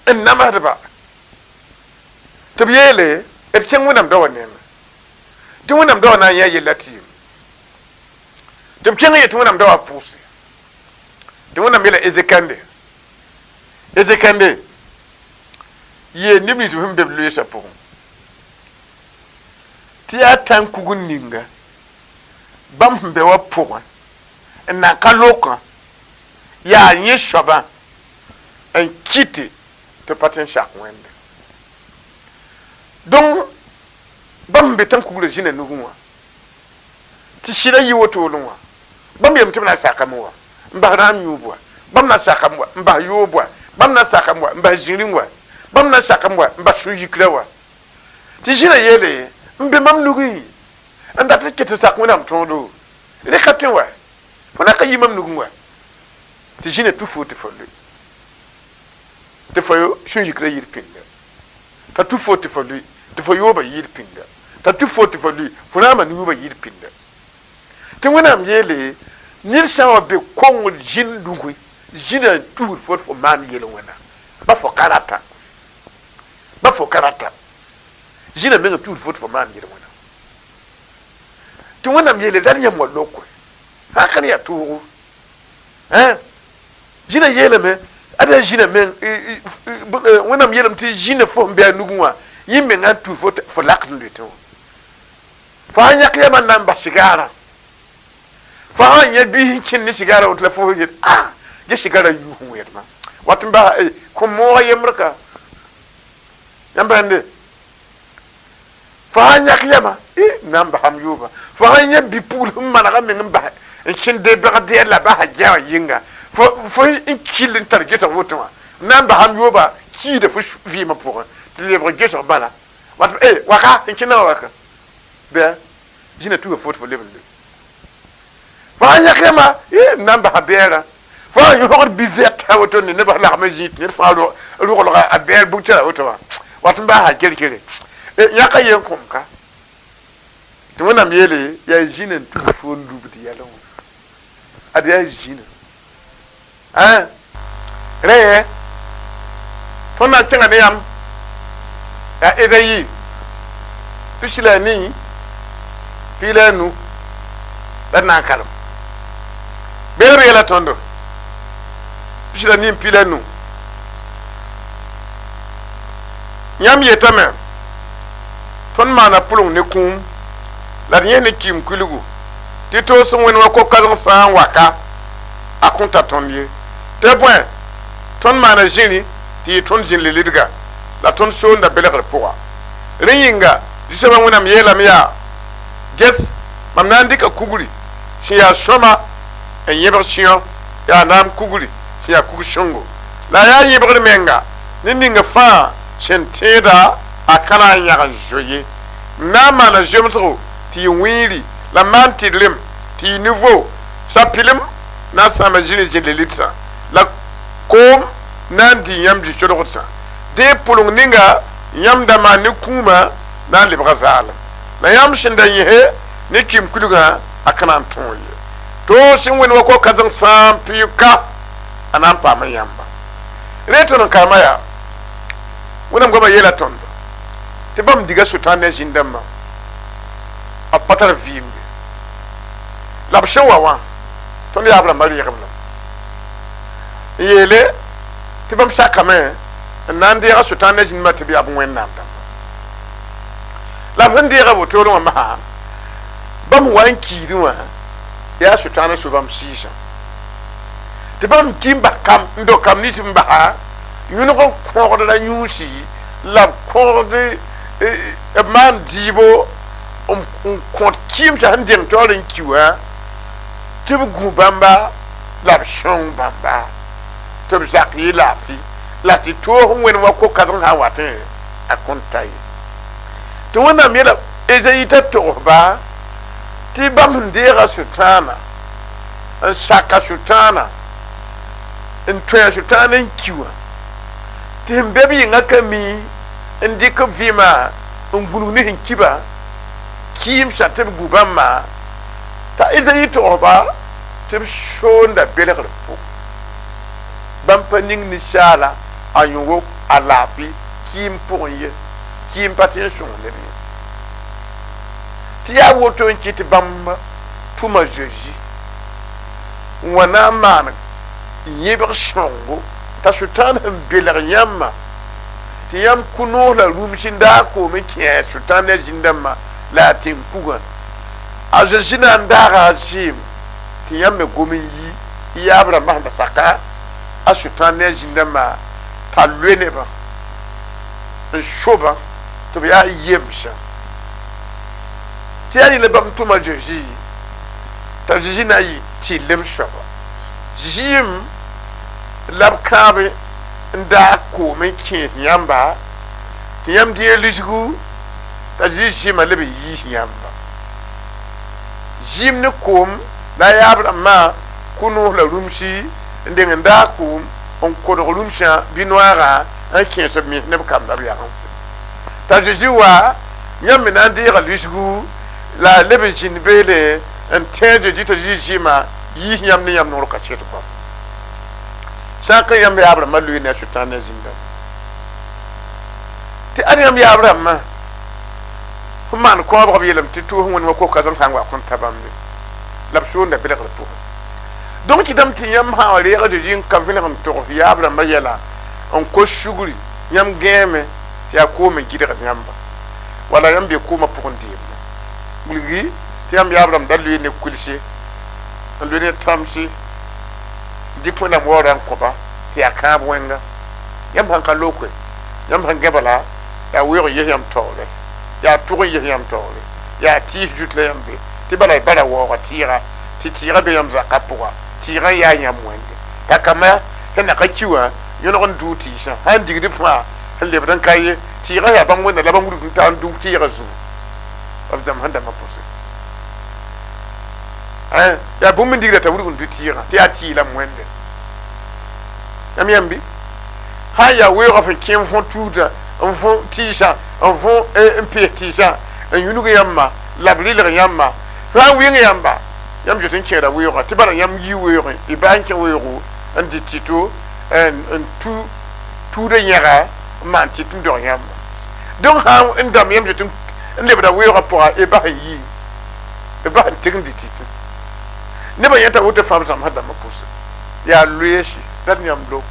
n namsdba tɩ b yeele d kẽng Wẽnnaam daowã nengẽ, tɩ Wẽnnaam daowã na n yã yella tɩ yem. Tɩ b kẽng n yet tɩ Wẽnnaam daowã pʋʋse, tɩ Wẽnnaam yeela Ezekande: Ezekande, yeel neb nins sẽn be b loeesã pʋgẽ tɩ yaa tãn-kugr ninga bãmb sẽn be wã pʋgẽ n na ka lokã, yaa yẽ soabã n kɩte tɩ pa tɩ n sak Wẽnde. Donc bãmb sẽn be tãn-kugrã zĩna nugẽ wã, tɩ sɩda yɩ wotone wã, bãmb yeelame tɩ b na n sakame wa n bas rãam yũub wa, bãmb na n sakame wa n bas yoob wa, bãmb na n sakame wa n bas zĩrĩ wa, bãmb na n sakame wa n bas sũ-yikrã wa. Tɩ zĩna yeele n be mam nugẽ n dat n ket n sak Wẽnnaam tõodo, rẽ ka tõe wa, fo na ka yi mam nugẽ wa. Tɩ zĩna tũ fo tɩ fo loe, tɩ fo sũ-yikrã yir pĩnda, t'a tũ fo tɩ fo lʋɩ, tɩ fo yoobã yɩɩd pĩnda, t'a tũ fo tɩ fo lʋɩ, fo rãamã nuubã yɩɩd pĩnda. Tɩ Wẽnnaam yeele ned sã n wa be kongr zĩnd nugẽ, zĩnã n tusd fo tɩ fo maan yel-wẽna, ba fo ka rata, ba fo ka rata, zĩnã meng n tusd fo tɩ fo maan yel-wẽna. Tɩ Wẽnnaam yeele dal yãmb wa lokɛ sã n ka ne yaa toogo. Zĩnã yeelame ad yaa zĩnã meng, Wẽnnaam yeelame tɩ zĩnã fo sẽn be a nugẽ wã, yẽ menga n tus fo tɩ fo lakd n loetẽ wã. Fo sã n yãk yamã n na n bas sigaarã, fo sã n yã biis n kẽnd ne sigaarã woto la fo yet a ge sigaarã yʋʋs n wẽedmã wat n basa kõ moogã yembr ka yãmb bãnde. Fo sã n yãk yamã na n basam yooba, fo sã n yã bi-pugl sẽn maneg a meng n bas n kẽnd debẽgd la basa gɛa wã yɩnga, fo n kell n tar gesg woto wã na n basam yooba kiida fo vɩɩmã pʋgẽ tɩ lebg gesg bala wat waka n kẽndã wã waka bɩa zĩna tuga fo tɩ fo leb n loe. Fo sã n yãk yamã n na n basa bɛɛrã, fo sã n yõsgd bi-vɛta woto ne nebã lagm n zĩ tɩ ned fãa roglga a bɛɛr bugtã woto wã wat n baasa ger-gere yãka yen kõm ka. Tɩ Wẽnnaam yeele yaa zĩna n tus fo n lubd yɛlẽ wã, ad yaa zĩna rẽ tõnd na n kẽnga ne yãmb yaa Ezayi 44 la d na n karem beelb yɛla tõndo 45. Yãmb yetame tõnd maana pʋleng ne kũum la d yẽ ne kɩɩm kulgu, tɩ toos n wẽnd wã ko-kãseng sã n waka a kõn ta tõnd ye. Tɩ bõe, tõnd maana zĩri tɩ yɩ tõnd zĩnd lidga la tõnd soonda belgr pʋga. Rẽ yĩnga, Zu-soabã Wẽnnaam yeelame yaa: Ges, mam na n dɩka kugri sẽn yaa sõma n yẽbg Sɩyõ, yaa naam kugri sẽn yaa kug-sõngo, la a yaa yẽbgr menga ne ninga fãa sẽn tẽeda a ka na n yãg n zoe ye. M na n maana zemsgo tɩ yɩ wĩiri la m maan tɩrlem tɩ yɩ nivo, sapɩlem na n sãama zĩni zĩnd-lidsã, la koom na n dɩ yãmb zu-codgsã. Dẽ pʋleng ninga yãmb da maan ne kũumã na n lebga zaalem, la yãmb sẽn da yẽse ne kɩɩm kulgã a ka na n tõog ye. Toos n wẽnd wa ko-kãseng sã n pɩʋka, a na n paam yãmba. Rẽ tõnd n karema yaa, Wẽnnaam goamã yeela tõndo tɩ bãmb diga Sʋtãan ne a zĩn-dãmbã, b pa tar vɩɩm ye. La b sẽn wa wã, tõnd yaab rãmbã reegb lame n yeele tɩ bãmb sakame n na n deega Sʋtãan ne a zĩndãmbã tɩ b yaa b Wẽnnaam dãmba. La b sẽn deega wotore wã masã, bãmb wa n kiidẽ wã yaa Sʋtãan n so bãmb sɩɩsã, tɩ bãmb ki n bas kam n dog kam nins n basa yũneg n kõgdra yũusi la b kõgd b maan dɩɩbo n kõt kɩɩmsã sẽn deng taoor n ki wã, tɩ b gũ bãmba la b sõng bãmba tɩ b zak yɩ laafɩ, la tɩ toos n wẽnd wa ko-kãseng sã n watẽ a kõn ta ye. Tɩ Wẽnnaam yeela Ezayi t'a togsba tɩ bãmb sẽn deega Sʋtãana n saka Sʋtãana n tõe a Sʋtãana n ki wã, tɩ sẽn be b yɩngã ka mi n dɩk b vɩɩmã n gũnug ne sẽn kiba kɩɩmsã tɩ b gu bãmbã. T'a Ezayi togsba Tɩ b soonda belgr pʋg bãmb pa ning ninsaala a yõ a laafɩ kɩɩm pʋgẽ ye, kɩɩm pa tɩ n sõng ned ye. Tɩ yaa woto n kɩt tɩ bãmb tʋma Zeezi n wa na n maan yẽbg sõngo t'a Sʋtãan sẽn belg yãmba tɩ yãmb kũ-noos la rũms n daag koom n kẽ Sʋtãan ne a zĩn-dãmbã la a tẽn-kugã. A Zeezi na n daaga a zɩɩm tɩ yãmb me gom n yi y yaab rãmbã sẽn da saka a Sʋtãan ne a zĩn-dãmbã t'a loe nebã n sobã tɩ b yaa yemsã. Tɩ yaa rɩla bãmb tʋma Zeezi t'a Zeezi na n yɩ tɩrlem soaba zɩɩm la b kãab n daag koom n kẽes yãmba tɩ yãmb deeg lisgu t'a Zeezi zɩɩmã leb n yiis yãmba zɩɩm ne koom la a yaab rãmbã kũ-noos la rũmsi n deng n daag koom n kodg rũmsã bɩ noaagã n kẽes b mens ne b kamba b yagense t'a Zeezi wa yãmb me na n deega lisgu la a leb n zĩnd beele n tẽ Zeezi t'a Zeezi zɩɩmã yiis yãmb ne yãmb noor kaset goam sã n ka yãmb yaab rãmbã loe ne a Sʋtãan ne a zĩn-dãmba tɩ ad yãmb yaab rãmbã fõ maan kõobg b yeelame tɩ tʋʋs wẽnd wa koka zãng sã n wa kõn ta bãmbe la b soonda belgr pʋgẽ. Donc kɩtame tɩ yãmb sã n reeg a Zeezi n ka vẽneg n togs yaab rãmbã yɛla n kos sugri yãmb gãeme tɩ yaa koom n gɩdgd yãmba wala yãmb be koomã pʋgẽ deemda wilgi tɩ yãmb yaab rãmb da loe ne kulse n loe ne tãmse dɩk Wẽnnaam waoora n kõba tɩ yaa kãab wẽnga. Yãmb sãn ka loke, yãmb sãn gã bala yaa weoog n yes yãmb taoore, yaa tʋg n yes yãmb taoore, yaa tɩɩs zut la yãmb be tɩ bala y bara waooga tɩɩga tɩ tɩɩga be yãmb zakã pʋga tɩɩgã yaa yãmb wẽnde t'a kamba sẽn na ka ki wã yõneg n dʋʋ tɩɩsã sãn digd fãa sẽn lebd n ka ye tɩɩgã yaa bãmb wẽnda la bãmb wilg n taa n dʋ tɩɩgã zugu b zãmb sẽn dãmbã pʋsẽ yaa bũmb n digda t'a wilg n dʋ tɩɩgã tɩ yaa tɩɩ la m wẽnde yãmb yãmb bɩ sã n yaa weoogã sẽn kẽ n võ tuudã n võ tɩɩsã n võ n pees tɩɩsã n yũnug yãmba la b rɩlg yãmba sã n wɩng yãmba yãmb zoet n kẽeda weoogã tɩ bala yãmb yi weoogẽ y baa n kẽ weoogo n dɩ tɩto n tu tuudã yẽga n maan tɩt n dog yãmba. Donc sã n dãmb yãmb zoet n lebda weoogã pʋga y bas n yi b bas n tɩg n dɩ tɩto nebã yẽta woto fãa b zãmsã dãmbã pʋsẽ yaa loeese la d yãmb lok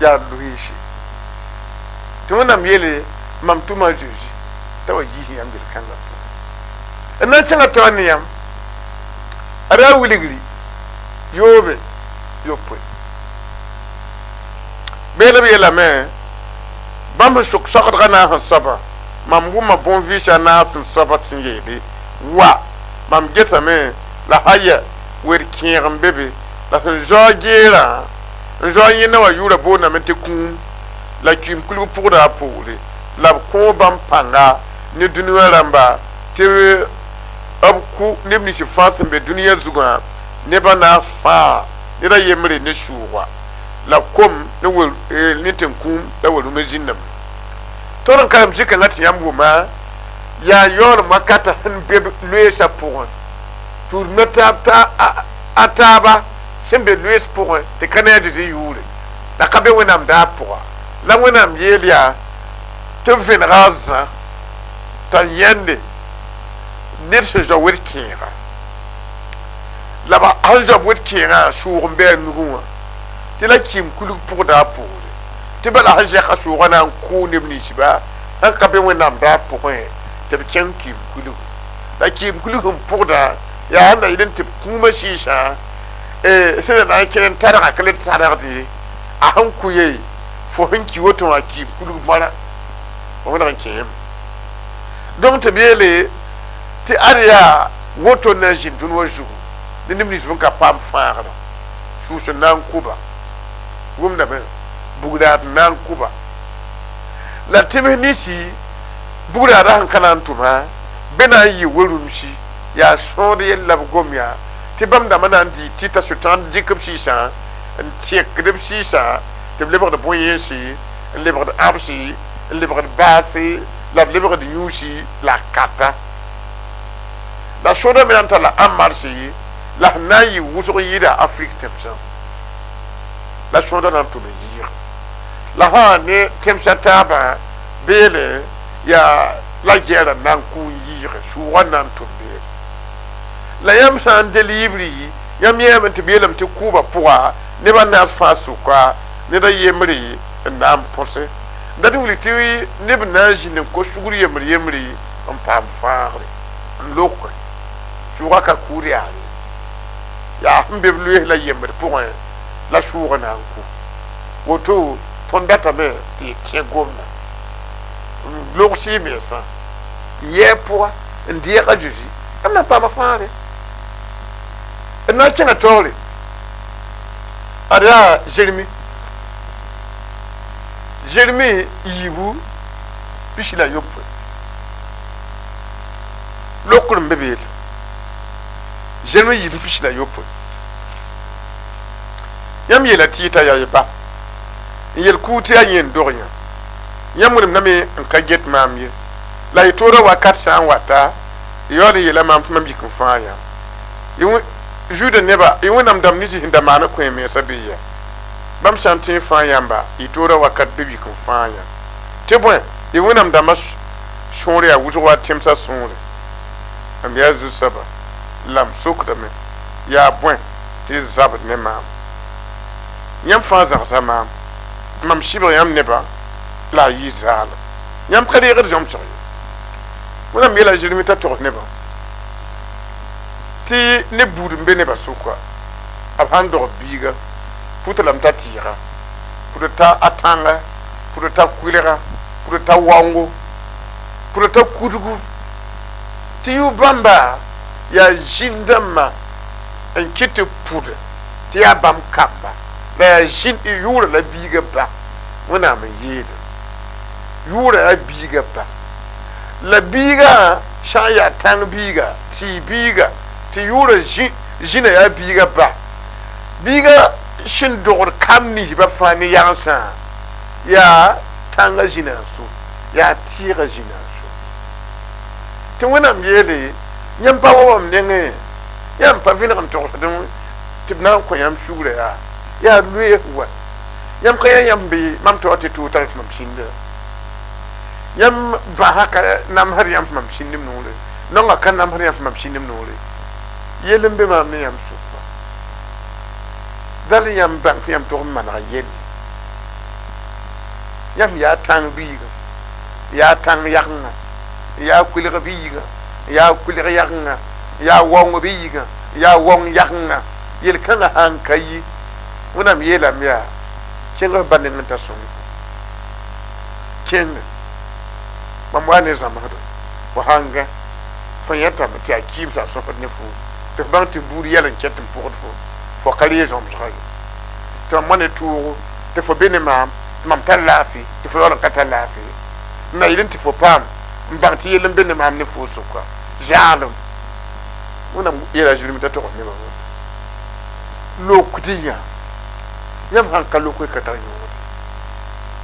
yaa loeese tɩ Wẽnnaam yeele mam tʋma Zeezi t'a wa yiis yãmb yel-kãngã pʋgẽ n na n kẽngã taoor ne yãmb ad yaa wilgri yoobe yopoe beel b yeelame bãmb sẽn sok soagdgã naas n soaba mam wʋma bõn-vɩɩsã naas n soaba sẽn yeele wa mam gesame la haya wer kẽeg n be be la sẽn zaoog geerã n zaoog yẽnda wã yʋʋra boondame tɩ kũum la kɩɩm kulg pʋgda a poore la b kõ bãmb pãnga ne dũniyã rãmba tɩ b kʋ neb nins fãa sẽn be dũniyã zugã nebã naas fãa ned a yembre ne sʋʋga la kom ne wer ne tẽn-kũum la wer-rũmã zĩndame tõd n karem zĩ-kãngã tɩ yãmb wʋma yaa yaoolem wakata sẽn be loeesã pʋgẽ tudmã a taaba sẽn be loees pʋgẽ tɩ ka ne a Zeezi yʋʋre la ka be Wẽnnaam daar pʋga la Wẽnnaam yeel yaa tɩ b vẽnega a zã t'a yãnde ned sẽn zao wed-kẽega la b sẽn zao wed-kẽegã sʋʋg n bɩ a nugẽ wã tɩ la kɩɩm kulg pʋgda a poore tɩ bala sẽn zɛka sʋʋgã na n kʋʋ neb ninsba sẽn ka be Wẽnnaam daar pʋgẽ tɩ b kẽng kɩɩm kulgu la kɩɩm kulg sẽn pʋgda yaa sẽn da yɩl n tɩ b kũumã sɩɩsã sẽn da na n kẽn n targa ka leb targde a sẽn kʋ ye fo sẽn ki woto wã kɩɩm kulg bãra f wẽneg n kẽem. Donc tɩ b yeele tɩ ad yaa woto na n zĩnd dũni wã zugu ne neb nins bẽn ka paam fãagrã sʋʋs n na n kʋba wʋmdame bugraad n na n kʋba la tɩbs ninsi bugraadã sẽn ka na n tʋma bɩ na n yɩ we-rũmsi yaa sõod yell la b gom yaa tɩ bãmb dãmbã na n dɩ tɩ t'a Sʋtãan dɩk b sɩɩsã n tẽkd b sɩɩsã tɩ b lebgd bõe-yẽnse n lebgd ãbse n lebgd baase la b lebgd yũusi la kata la sõda me na n tara ãmb marse. La sẽn na n yɩ wʋsg yɩɩda Afrik tẽmsã la sõda na n tʋm n yɩɩg la sã ne tẽmsã taabã beele yaa la gɛɛra na n kʋ n yɩɩge sʋʋgã na n tʋm beele la yãmb sã n delibri yãmb yẽeme tɩ b yeelame tɩ kʋʋbã pʋga nebã naas fãa sʋka ned a yembre n na n põse dat wilg tɩ neb na n zĩnd n kos sugr yembr yembre n paam fãagre n loke sʋʋgã ka kʋʋd yaare yaa sẽn be b loees la yembr pʋgẽ la sʋʋgã na n kʋ woto tõnd datame tɩ y tẽ gomda n logs y mensã n yɛɛ pʋga n deeg a Zeezi yãmb na n paama fãagre n na n kẽngã taoore ad yaa Zeremi Zeremi yiibu 61 lokr n be beele Zeremi yiibu 61 yãmb yeela tɩ yɩta yaa y ba n yel kʋʋ tɩ yaa yẽ n dog yã yãmb wẽnemdame n ka get maam ye la y toora wakat sã n wata y yaool n yeela maam tɩ mam yik n fãag yãmb Juda neba y wẽnnaam dãmb nins sẽn da maan kõ mensã bɩ ya bãmb sã n tõe n fãag yãmba y toora wakat bɩ yik n fãag yãmb tɩ bõe y wẽnnaam dãmbã sõor yaa wʋsg wa tẽmsã sõore m yaa zu-soaba la m sokdame yaa bõe tɩ y zabd ne maam yãmb fãa zagsa maam mam sɩbg yãmb nebã la a yɩ zaalem yãmb ka reegd zõmsg ye wẽnnaam yeela Zeremi t'a togs nebã tɩ neb buud n be nebã sʋka b sãn dog biiga pʋta lame t'a tɩɩga pʋd ta a tãnga pʋd ta kʋɩlga pʋd ta waoongo pʋd ta kudgu tɩ yʋ bãmba yaa zĩn-dãmbã n kɩt tɩ pʋd tɩ yaa bãmb kamba la yaa zĩn yʋʋra la biiga ba Wẽnnaam n yeele yʋʋra yaa biiga ba la biigã sã n yaa tãng biiga tɩɩ biiga tɩ yʋʋra zĩna yaa biiga ba biiga sẽn dogd kam ninsbã fãa ne yagsã yaa tãngã zĩna n so yaa tɩɩgã zĩna n so tɩ Wẽnnaam yeele yãmb pa wa mam nengẽ yãmb pa vẽneg n togsd tɩ b na n kõ yãmb sugrã yaa yaa loees wa yãmb ka yaa yãmb bɩ mam taoor tɩ tʋʋg tar tɩ mam sĩnda yãmb bãsã ka namsd yãmb tɩ mam sĩnd m noore naongã ka namsd yãmb tɩ mam sĩnd m noore yell n be maam ne yãmb sʋka dal yãmb bãng tɩ yãmb tog n manega yelle yãmb yaa tãng biigã yaa tãng yagenga yaa kʋɩlg biigã yaa kʋɩlg yagenga yaa waoong biigã yaa waoong yagenga yel-kãngã sãn ka yi Wẽnnaam yeelame yaa kẽng f ba neng n ta sõng kẽnge mam wa ne zãmsdo fo sãn gã fo yẽtame tɩ yaa kɩɩmsã sõsd ne fo tɩ f bãng tɩ buud yɛl n kɛt n pʋgd fo fo ka ree zõmsga ye tɩ mam wa ne toogo tɩ fo be ne maam tɩ mam tar laafɩ tɩ fo yaool n ka tar laafɩ n na yɩl tɩ fo paam n bãng tɩ yell n be ne maam ne fo sʋka zaalem Wẽnnaam yeela Zeremi t'a togs nebã woto lokd yã yãmb sãn ka lok ka tar yõod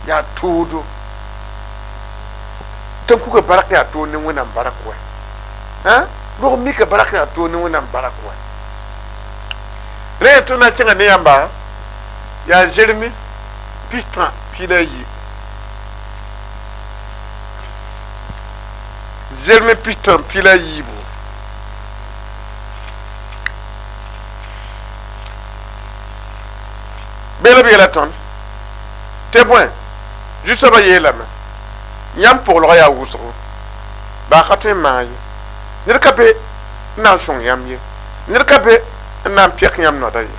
yaa toodo tẽn-kuga bark yaa toor ne Wẽnnaam bark wɛ rog mika bark yaa toor ne Wẽnnaam bark wɛ rẽ tõnd na n kẽnga ne yãmba yaa Zeremi 42 Zeremi 42 beela b yeela tõnd tɩ bõe zu-soabã yeelame yãmb pʋglgã yaa wʋsgo baa ka tõe n maag ye ned ka be n na n sõng yãmb ye ned ka be n na n pɛk yãmb noda ye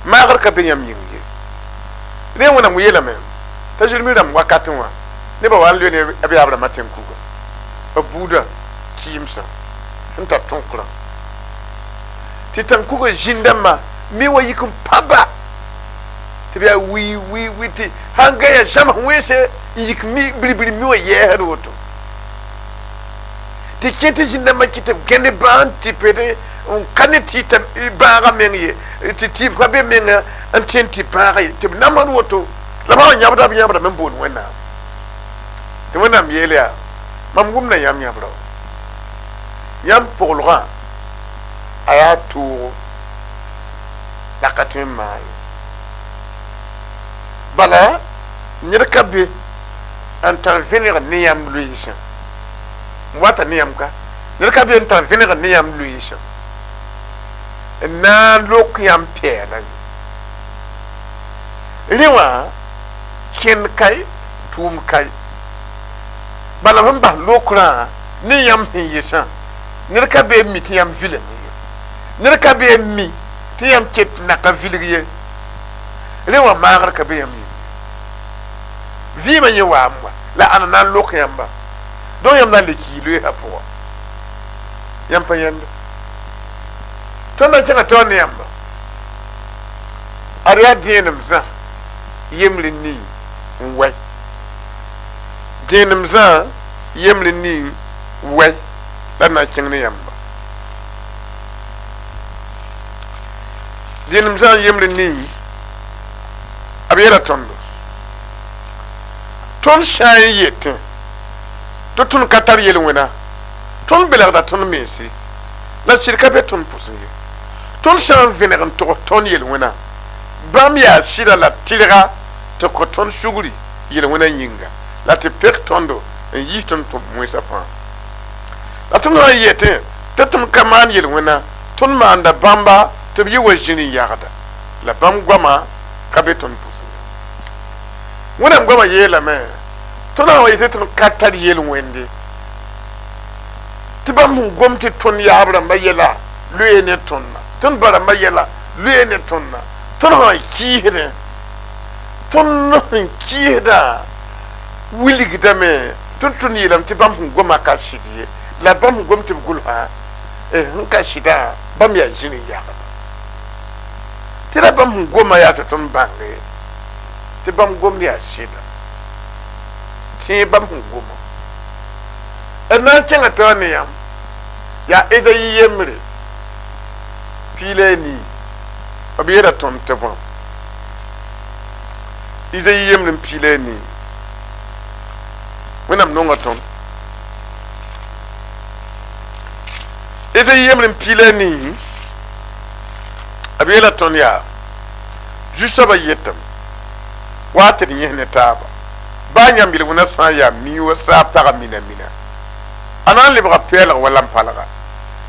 maagr ka be yãmb yĩng ye rẽ Wẽnnaam yeelame t'a Zeremi rãmb wakatẽ wã nebã wa n loe ne b yaab rãmbã tẽn-kuga b buudã kɩɩmsã sẽn tar tõkrã tɩ tãn-kugã zĩn-dãmbã me wa yik n pãba tɩ b yaa wii wii wii tɩ sãn gã yaa zãms wẽnse n yik mi biribiri mi wã yɛɛsd woto tɩ kẽ tɩ zĩn-dãmbã kɩ tɩ b gãne bãag n tɩ ped n ka ne tɩ t'a bãagã meng ye tɩ tɩɩb ka be menga n tõe n tɩ bãaga ye tɩ b namsd woto la b sã n yãbda b yãbdame n boond Wẽnnaam tɩ Wẽnnaam yeel yaa mam wʋmda yãmb yãbra yãmb pʋglgã A yaa toogo la ka tõe n maan ye. Bala ned ka be n tar vẽneg ne yãmb loeesã. N wata ne yãmb ka, ned ka be n tar vẽneg ne yãmb loeesã n na n lok yãmb pɛɛla ye. Rẽ wã kẽnd ka ye, tʋʋmd ka ye. Bala b sẽn bas lokrã ne yãmb sẽn yesã, ned ka be n mi tɩ yãmb vilame ye. Ned ka be n mi tɩ yãmb ket n na ka vilg ye. Rẽ wã maagr ka be yãmb yĩng ye. Vɩɩmã yẽ waam wa, la ãnna na n lok yãmba? Donc yãmb na n le kii loeesã pʋgã. Yãmb pa yãnda. Tõnd na n kẽngã taoor ne yãmba. Ad yaa dẽenem zã yembre nii n wɛ. Dẽenem zã yembre nii wɛ la d na n kẽng ne yãmba. Dẽenem zã yembre nii b yeela tõndo. Tõnd sã n yetẽ tɩ tõnd ka tar yel-wẽna, tõnd belgda tõnd mense, la sɩd ka be tõnd pʋsẽ ye. Tõnd sã n vẽneg n togs tõnd yel-wẽna, bãmb yaa sɩda la tɩrga tɩ kõ tõnd sugri yel-wẽna yĩnga, la tɩ pek tõndo n yiis tõnd tʋm-wẽnsã fãa. La tõnd sã n yetẽ tɩ tõnd ka maan yel-wẽna, tõnd maanda bãmba tɩ b yɩ wa zĩri n yagda, la bãmb goamã ka be tõnd pʋsẽ ye. Wẽnnaam goamã yeelame tõnd sã n wa yetɩ tõnd ka tar yel-wẽnde, tɩ bãmb sẽn gom tɩ tõnd yaab rãmbã yɛla loe ne tõndã, tõnd ba rãmbã yɛla loe ne tõndã, tõnd sã n kɩɩsdẽ, tõnd sẽn kɩɩsdã wilgdame tɩ tõnd yeelame tɩ bãmb sẽn goma ka sɩd ye, la bãmb sẽn gom tɩ b gʋlsã sẽn ka sɩdã, bãmb yaa zĩri n yagda. Tɩ la bãmb sẽn goma yaa tɩ tõnd bãnge tɩ bãmb gomd yaa sɩda. Tẽe bãmb sẽn goma. D na n kẽngã taoor ne yãmb yaa Ezayi yembre 14, b yeela tõnd tɩ bõe? Ezayi yembre n 14, Wẽnnaam nonga tõnd. Ezayi yembre n 14, b yeela tõnd yaa, Zu-soabã yetame, Wa tɩ d yẽs ne taaba, baa yãmb yel-wẽnã sã n yaa miĩ wa saa pagã mina mina, a na n lebga pɛɛlg wa lam-palga.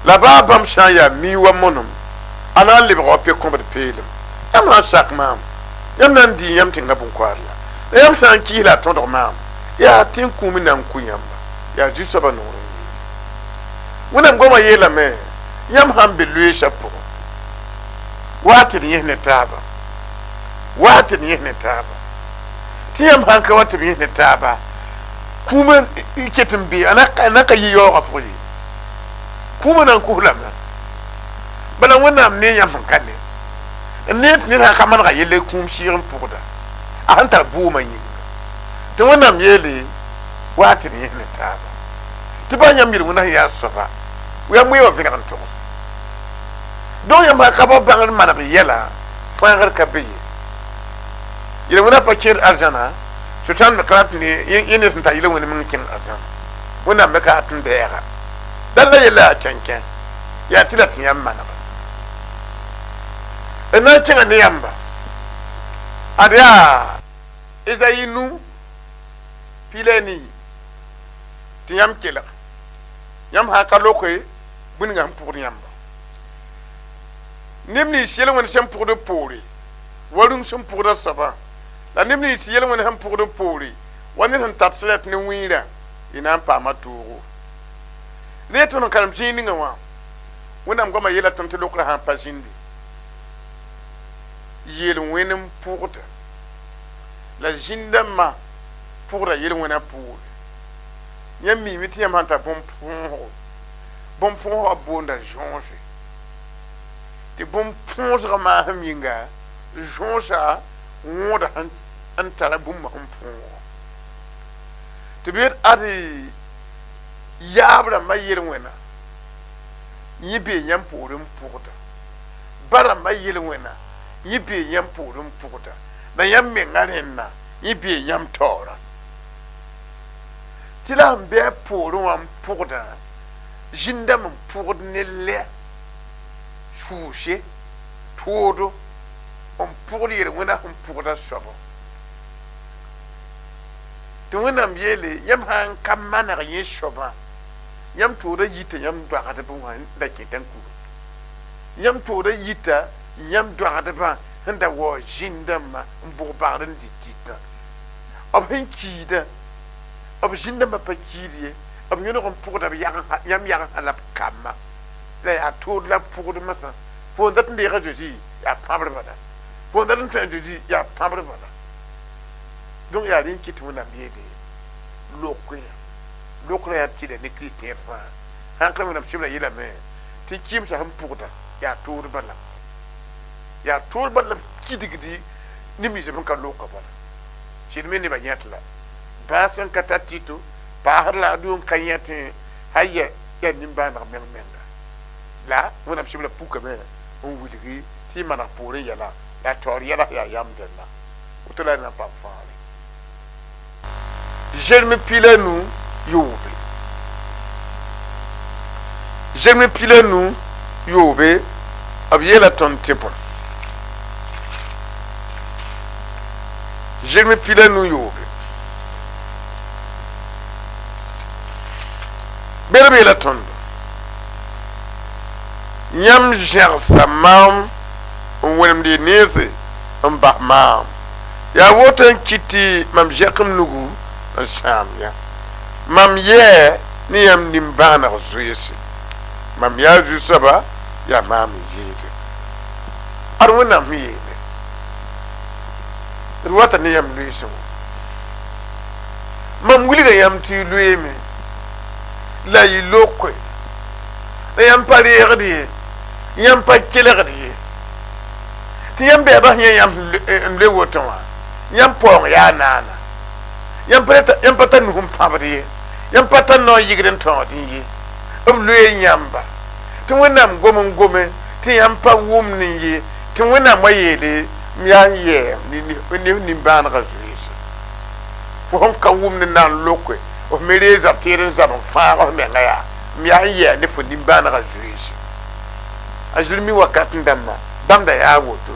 La baa bãmb sã n yaa miĩ wa monom, a na n lebga wa pe-kõbd peelem. Yãmb sã n sak maam, yãmb na n dii yãmb tẽngã bõn-koaad la. La yãmb sã n kɩɩs la a tõdg maam, yaa tẽn-kũum n na n kʋ yãmba. Yaa Zu-soabã nõor n yeele. Wẽnnaam goamã yeelame, yãmb sã n be loeesã pʋgẽ, wa tɩ d yẽs ne taaba, wa tɩ d yẽs ne taaba. Tɩ yãmb sãn ka wa tɩ b yẽs ne taaba, kũumã n ket n be, a na ka yi yaoogã pʋgẽ ye. Kũumã na n kos lame. Bala Wẽnnaam ne yãmb sẽn ka ne. N nee tɩ ned sã n ka manega yelle kũum sɩɩg n pʋgda, a sẽn tar bʋʋmã yĩnga. Tɩ Wẽnnaam yeele, Wa tɩ d yẽs ne taaba. Tɩ baa yãmb yel-wẽnã sẽn yaa soaba, yãmb wee wã vẽneg n togs. Donc yãmb sã ka bao bãngr maneg yɛla, fãagr ka be ye. Yel-wẽnã pa kẽed arzãna, Sʋtãan me ka rat ne yẽ ned sẽn tar yel-wẽnd meng kẽng arzãna. Wẽnnaam me ka rat n bɛɛga. Dal la yella yaa kẽnkẽ, yaa tɩ la tɩ yãmb manega. D na n kẽngã ne yãmba, ad yaa Ezayi nu 14 tɩ yãmb kelg. Yãmb sã n ka loke bũnigã sẽn pʋgd yãmba. Neb nins yel-wẽnd sẽn pʋgd b poore, wa rũm sẽn pʋgd a soabã, la neb nins yel-wẽnd sẽn pʋgd b poore, wa ned sẽn tar sɩrɛt ne wĩirã, y na n paama toogo. Rẽ tõnd n karem zĩig ninga wã, Wẽnnaam goamã yeela tõnd tɩ lokrã sã n pa zĩndi, yel-wẽnd n pʋgda, la zĩndãmbã pʋgda yel-wẽnã poore. Yãmb miime tɩ yãmb sãn tar bõn-põosgo, bõn-põosgã boonda zõose, tɩ bõn-põosgã maasem yĩnga, zõosa wõoda sẽn tara bũmb sẽn põogo. Tɩ b yet ad yaab rãmbã yel-wẽna, yẽ bee yãmb poor n pʋgda. Ba rãmbã yel-wẽna, yẽ bee yãmb poor n pʋgda. La yãmb menga rẽnna, yẽ bee yãmb taoorã. Tɩ la sẽn bɩ a poorẽ wã n pʋgdã, zĩndame n pʋgd ne lɛ. Sʋʋse toodo n pʋgd yel-wẽna sẽn pʋgda soabã tɩ Wẽnnaam yeele yãmb sã n ka maneg yẽ soabã yãmb tooda yita yãmb doagdb wã n da kẽta n kuga yãmb tooda yita yãmb doagdbã sẽn da waoog zĩn-dãmbã n bʋg bagd n dɩ tɩtã b sẽn kiidã b zĩn-dãmbã pa kiid ye b yõlg n pʋgda b yãmb yagsã la b kambã la yaa tood la b pʋgd masã fo n dat n deega Zeezi yaa pãbr bala fo n dat n tõe a Zeezi yaa pãbr bala donc yaa rẽn kɩt Wẽnnaam yeele lok yã lokra yaa tɩla ne critère fãa sãn ka Wẽnnaam sɩbra yeelame tɩ kɩɩmsã sẽn pʋgda yaa tood bala yaa tood bala b kidgdi neb nins sẽn ka loka bala sɩd me nebã yẽt la bãas sẽn ka tar tɩto paasd la a dʋ n ka yẽtẽ haya yaa nimbãaneg meng menga la Wẽnnaam sɩbra pukame n wilgi tɩ y maneg poorẽ yɛla la taoor yɛla yaa yam dẽnna woto la na n paam fãagre. Zeremi 15 yoobe, Zeremi 15 yoobe, b yeela tõnd tɩ bõe? Zeremi 15 yoobe, bed b yeela tõndo yãmb zẽgsa maam n wẽnemd y nense n bas maam yaa woto n kɩt tɩ mam zẽk m nugu n sãam yã mam yɛɛ ne yãmb nimbãaneg zoeese mam yaa zu-soaba yaa maam n yeele ad Wẽnnaam sẽn yeele d wata ne yãmb loeesẽ wã mam wilga yãmb tɩ y loeeme la y lokoe la yãmb pa reegd ye yãmb pa kelgd ye tɩ yãmb bɛɛbã sẽn yã yãmb n loe woto wã yãmb paoong yaa naana yãmb pa tar nus n pãbd ye yãmb pa tar nao n yɩgd n tõogd ye b loe yãmba tɩ Wẽnnaam gom n gome tɩ yãmb pa wʋmd ye tɩ Wẽnnaam wa yeele m yaa n yɛɛm ne f nimbãanegã zoeese fo sẽn ka wʋmd n na n loke f me reeg zab teed n zab n fãag f menga yaa m yaa n yɛɛ ne fo nimbãanegã zoeese a Zeremi wakat n dãmba bãmb da yaa woto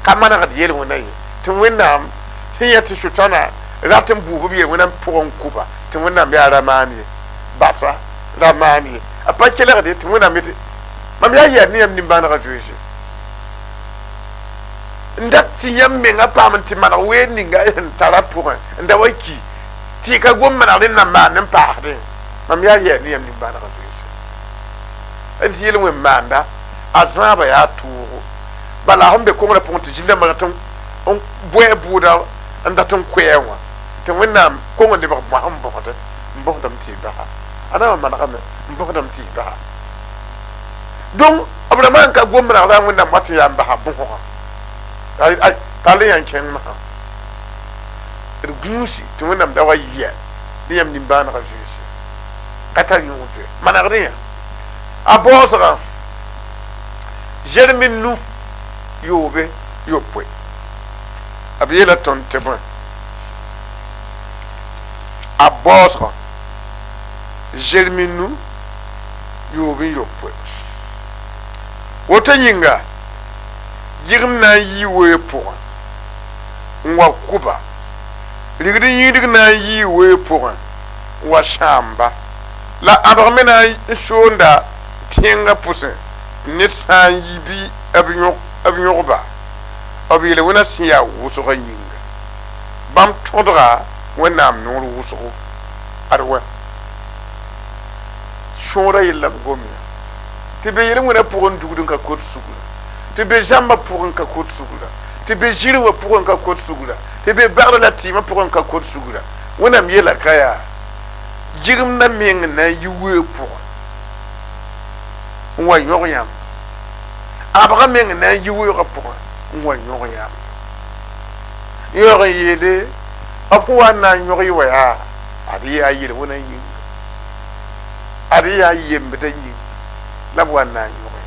ka manegd yel-wẽna ye tɩ Wẽnnaam sẽn yẽ tɩ Sʋtãna rat n buub b yel-wẽna n pʋgẽ n kuba tɩ Wẽnnaam yaa ra maan ye basa ra maan ye a pa kelgde tɩ Wẽnnaam yetɩ mam yaa yɛɛd ne yãmb nimbãanegã zoeese n dat tɩ yãmb menga paam n tɩ maneg weer ninga sẽn tara pʋgẽ n da wa ki tɩ y ka gom manegd n na maan n paasdẽ mam yaa yɛɛd ne yãmb nimbãanegã zoeese d yel-wẽn maanda a zãaba yaa toogo bala sẽn be kongrã pʋgẽ tɩ zĩn-dãmbã rat n bʋɛ bʋʋda n dat n koɛɛ wã tɩ Wẽnnaam kong n lebg bõs n bõsd n bõsdame tɩ y basa a na wã manegame n bõsdame tɩ y basa donc b rãmbã n ka gom manegda Wẽnnaam wa tɩ yaa n basa bõsgã t'a le yã n kẽng masã d gũusi tɩ Wẽnnaam da wa yɛ ne yãmb nimbãanegã zoeese ka tar yõod manegdẽ yã a baoosgã Zeremi 9 yoobe yopoe b yeela tõnd tɩ bõe a baoosgã Zeremi 9 yoobe yopoe woto yĩnga gɩgem na n yii weoog pʋgẽ n wa kʋba rigd n yĩidg na n yii weoog pʋgẽ n wa sãamba la ãbg me na n soonda tẽngã pʋsẽ ned sã n yi bɩ b yõgba b yel-wẽna sẽn yaa wʋsgã yĩnga bãmb tõdga Wẽnnaam noor wʋsgo ad wa sõora yella b gom yã tɩ be yel-wẽna pʋgẽ n dugd n ka kot sugra tɩ be zãmbã pʋgẽ n ka kot sugra tɩ be zĩr wã pʋgẽ n ka kot sugra tɩ be bagd la tɩɩmã pʋgẽ n ka kot sugra Wẽnnaam yeela ka yaa gɩgemdã meng n na n yi weoog pʋgẽ n wa yõg yãmb ãbgã meng n na n yi weoogã pʋgẽ n wa yõg yãmb yaoog n yeele b sẽn wa n na n yõg y wa yaa ad yaa yel-wẽna yĩnga ad yaa yembdã yĩnga la b wa n na n yõg yã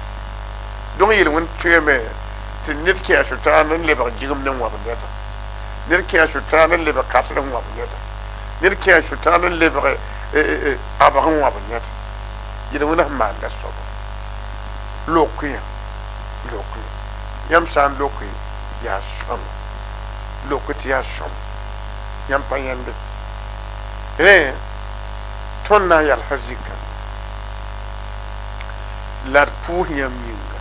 donc yel-wẽn tõeme tɩ ned kẽ a Sʋtãan n lebg gɩgemd n wãb neda ned kẽ a Sʋtãan n lebg katr n wãb neda ned kẽ a Sʋtãan n lebg ãbg n wãb neda yel-wẽna sẽn maanda soaba lok yã Loke yãmb sã n loke yaa sõma, lok tɩ yaa sõma, yãmb pa yẽnde. Rẽ tõnd na n yalsa zikã la d pʋʋs yãmb yĩnga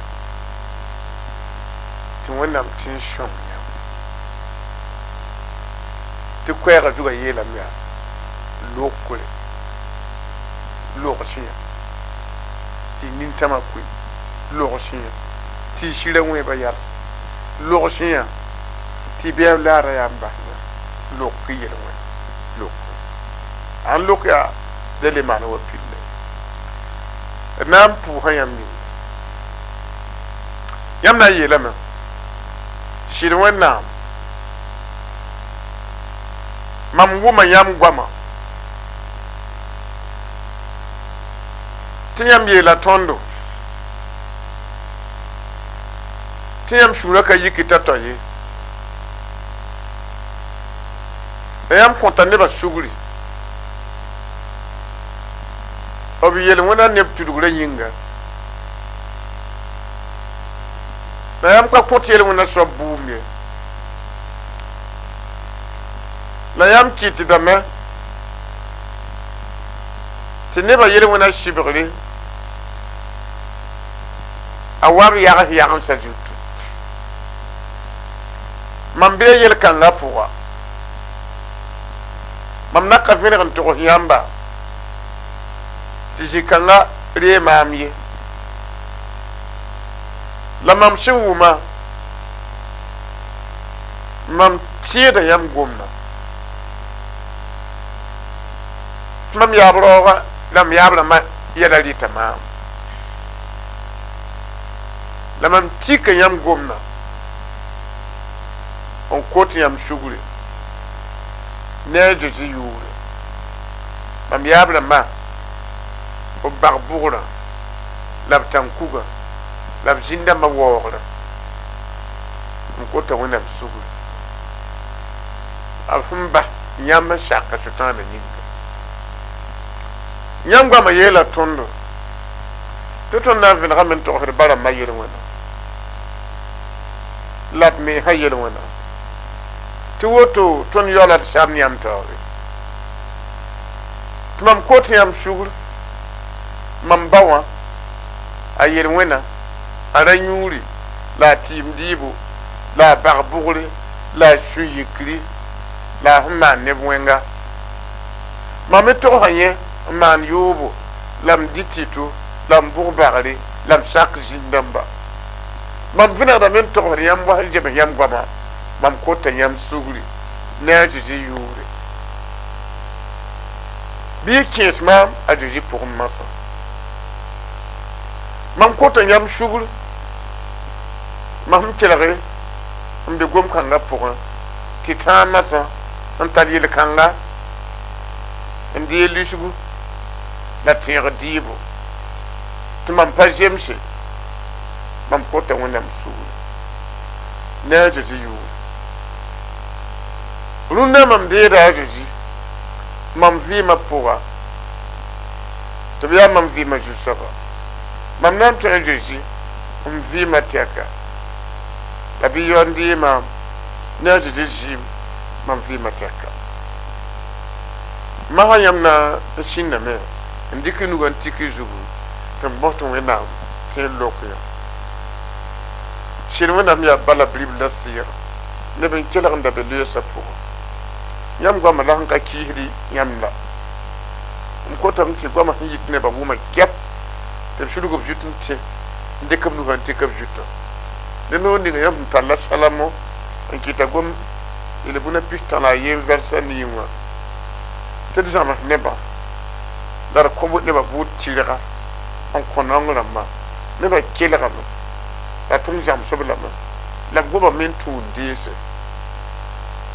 tɩ Wẽnnaam tɩ n sõng yãmb tɩ koɛɛgã zugã yeelame yaa lokre logs yã tɩ nintãmã koe logs yã tɩ y sɩrã wẽebã yals logs yã tɩ bɛɛb laara yaa n bas yã lok yel-wẽn lok sãn lok yaa da le maan wa pille d na n pʋʋsã yãmb yĩnga. Yãmb na n yeelame sɩd Wẽnnaam mam wʋma yãmb goamã tɩ yãmb yeela tõndo tɩ yãmb sũurã ka yiki t'a tɔ ye. La yãmb kõta nebã sugri b yel-wẽna neb tudgrã yĩnga. La yãmb ka kõt yel-wẽna soab bʋʋm ye. La yãmb kɩtdame tɩ nebã yel-wẽna sɩbgre a wa b yags yagensã zutu. Mam bɩ yel-kãngã pʋga, mam na ka vẽneg n togs yãmba tɩ zĩ-kãngã ree maam ye. La mam sẽn wʋma, mam tẽeda yãmb gomdã. Tɩ mam yaab raoogã la m yaab rãmbã yɛla rɩta maam. La mam tika yãmb gomdã n kot yãmb sugri ne a Zezi yʋʋrɛ. Mam yaab rãmbã, b bag bʋgrã la b tãn-kugã la b zĩn-dãmbã waoogrã n kota Wẽnnaam sugri b sẽn bas yãmb n sak Sʋtãanã yĩnga. Yãmb goamã yeela tõndo tɩ tõnd na n vẽnegame n togsd ba rãmbã yel-wẽna la d mensã yel-wẽna tɩ woto tõnd yaoola d samd yãmb taoore. Tɩ mam kot yãmb sugr mam ba wã a yel-wẽna, a ra-yũuri la a tɩɩm dɩɩbo la a bag bʋgre la a sũ-yikri la a sẽn maan neb wẽnga. Mam me togsã yẽ n maan yoobo la m dɩ tɩto la m bʋg bagre la m sak zĩn-dãmba. Mam vẽnegdame n togsd yãmb wa sẽn zems yãmb goamã, mam kota yãmb sugri ne a Zezi yʋʋre. Bɩ y kẽes maam a Zezi pʋgẽ masã. Mam kota yãmb sugr mam sẽn kelg n be gom-kãngã pʋgẽ tɩ tãag masã n tar yel-kãnga n deeg lisgu la tẽeg dɩɩbo tɩ mam pa zemse. Mam kota Wẽnnaam sugri ne a Zezi yʋʋre. Rũndã mam deeda a Zezi mam vɩɩmã pʋga tɩ b yaa mam vɩɩmã zu-soaba. Mam na n tõe a Zezi m vɩɩmã tɛka la bɩ yao n dee maam ne a Zezi zɩɩm mam vɩɩmã tɛka. Masã yãmb na n sĩndame n dɩk y nugã n tik y zugu tɩ m bõs tɩ Wẽnnaam tɩ n lok yã. Sɩd Wẽnnaam yaa bala bilib la sɩɩg neb n kelg n da be loeesã pʋgẽ. Yãmb goamã la sẽn ka kiisd yãmb la. M kotame tɩ goamã sẽn yit nebã wʋma gɛp tɩ b sulg b zut n tẽ n dɩk b nugã n tik b zutã. Ne noor ninga yãmb sẽn tar la Salamo n kɩta gom yel-bũna pistã la a yen vɛrsa nii wã tɩ d zãms nebã la d kõ nebã bʋʋd tɩrga n kõ naong rãmbã. Nebã kelgame la tɩ m zãmsb lame la b gomame n tũud deese.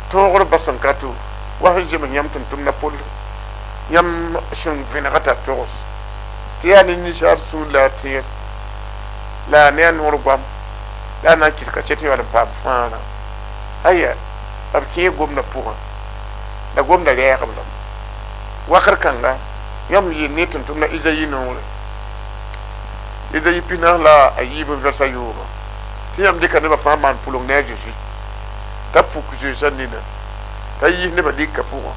Tõogr ba sẽn ka tʋ wa sẽn zems yãmb tʋm-tʋmdã pʋl yãmb sẽn vẽnega t'a togs tɩ yaa ne ninsaal sũur la a tẽed la a ne a noor goam la a na n kɩs kaset yaool n paam fãagrã. Aya, b kẽe gomdã pʋgẽ la gomdã rɛɛgb lame. Wakr kãnga yãmb yeel ne tʋm-tʋmdã Izayi noore. Izayi 43 vɛrsa yoobã. Tɩ yãmb dɩka nebã fãa maan pʋleng ne a Zeezi t'a puk zoeensã nina, t'a yiis nebã lika pʋgã,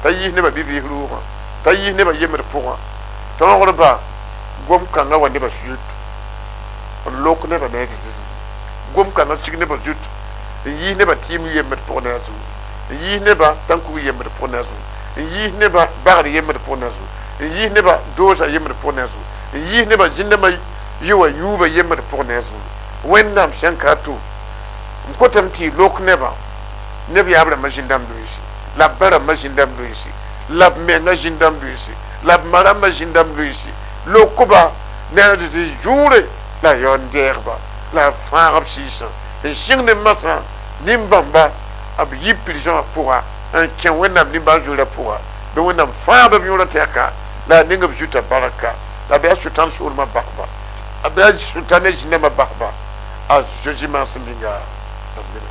t'a yiis nebã bi-bɩɩs rʋʋgã, t'a yiis nebã yembd pʋgã. Tõogdba gom-kãngã wa nebã zut n lok nebã ne a Zezi zugu. Gom-kãngã sig nebã zut n yiis nebã tɩɩm yembd pʋg ne a zugu, n yiis nebã tãn-kug yembd pʋg ne a zugu, n yiis nebã bagr yembd pʋg ne a zugu, n yiis nebã doosa yembd pʋg ne a zugu, n yiis nebã zĩndãmbã yʋa yuubã yembd pʋg ne a zugu. Wẽnnaam sẽn ka to m kotame tɩ y lok nebã, neb yaab rãmbã zĩndãmb loeese, la b ba rãmbã zĩndãmb loeese, la b menga zĩndãmb loeese, la b ma rãmbã zĩndãmb loeese. Lokba ne a Zezi yʋʋre la a yaood n deegba la a fãag b sɩɩsã n sɩng ne masã nin-bãmba b yi prison wã pʋga n kẽ Wẽnnaam nimbãan-zoeerã pʋga. Bɩ Wẽnnaam fãag b yõorã tɛka la a ning b zuta barka, la bɩ a Sʋtãan soolmã basba, bɩ a Sʋtãn ne zĩndãmbã basba a Zezi maasem ninga. Amina.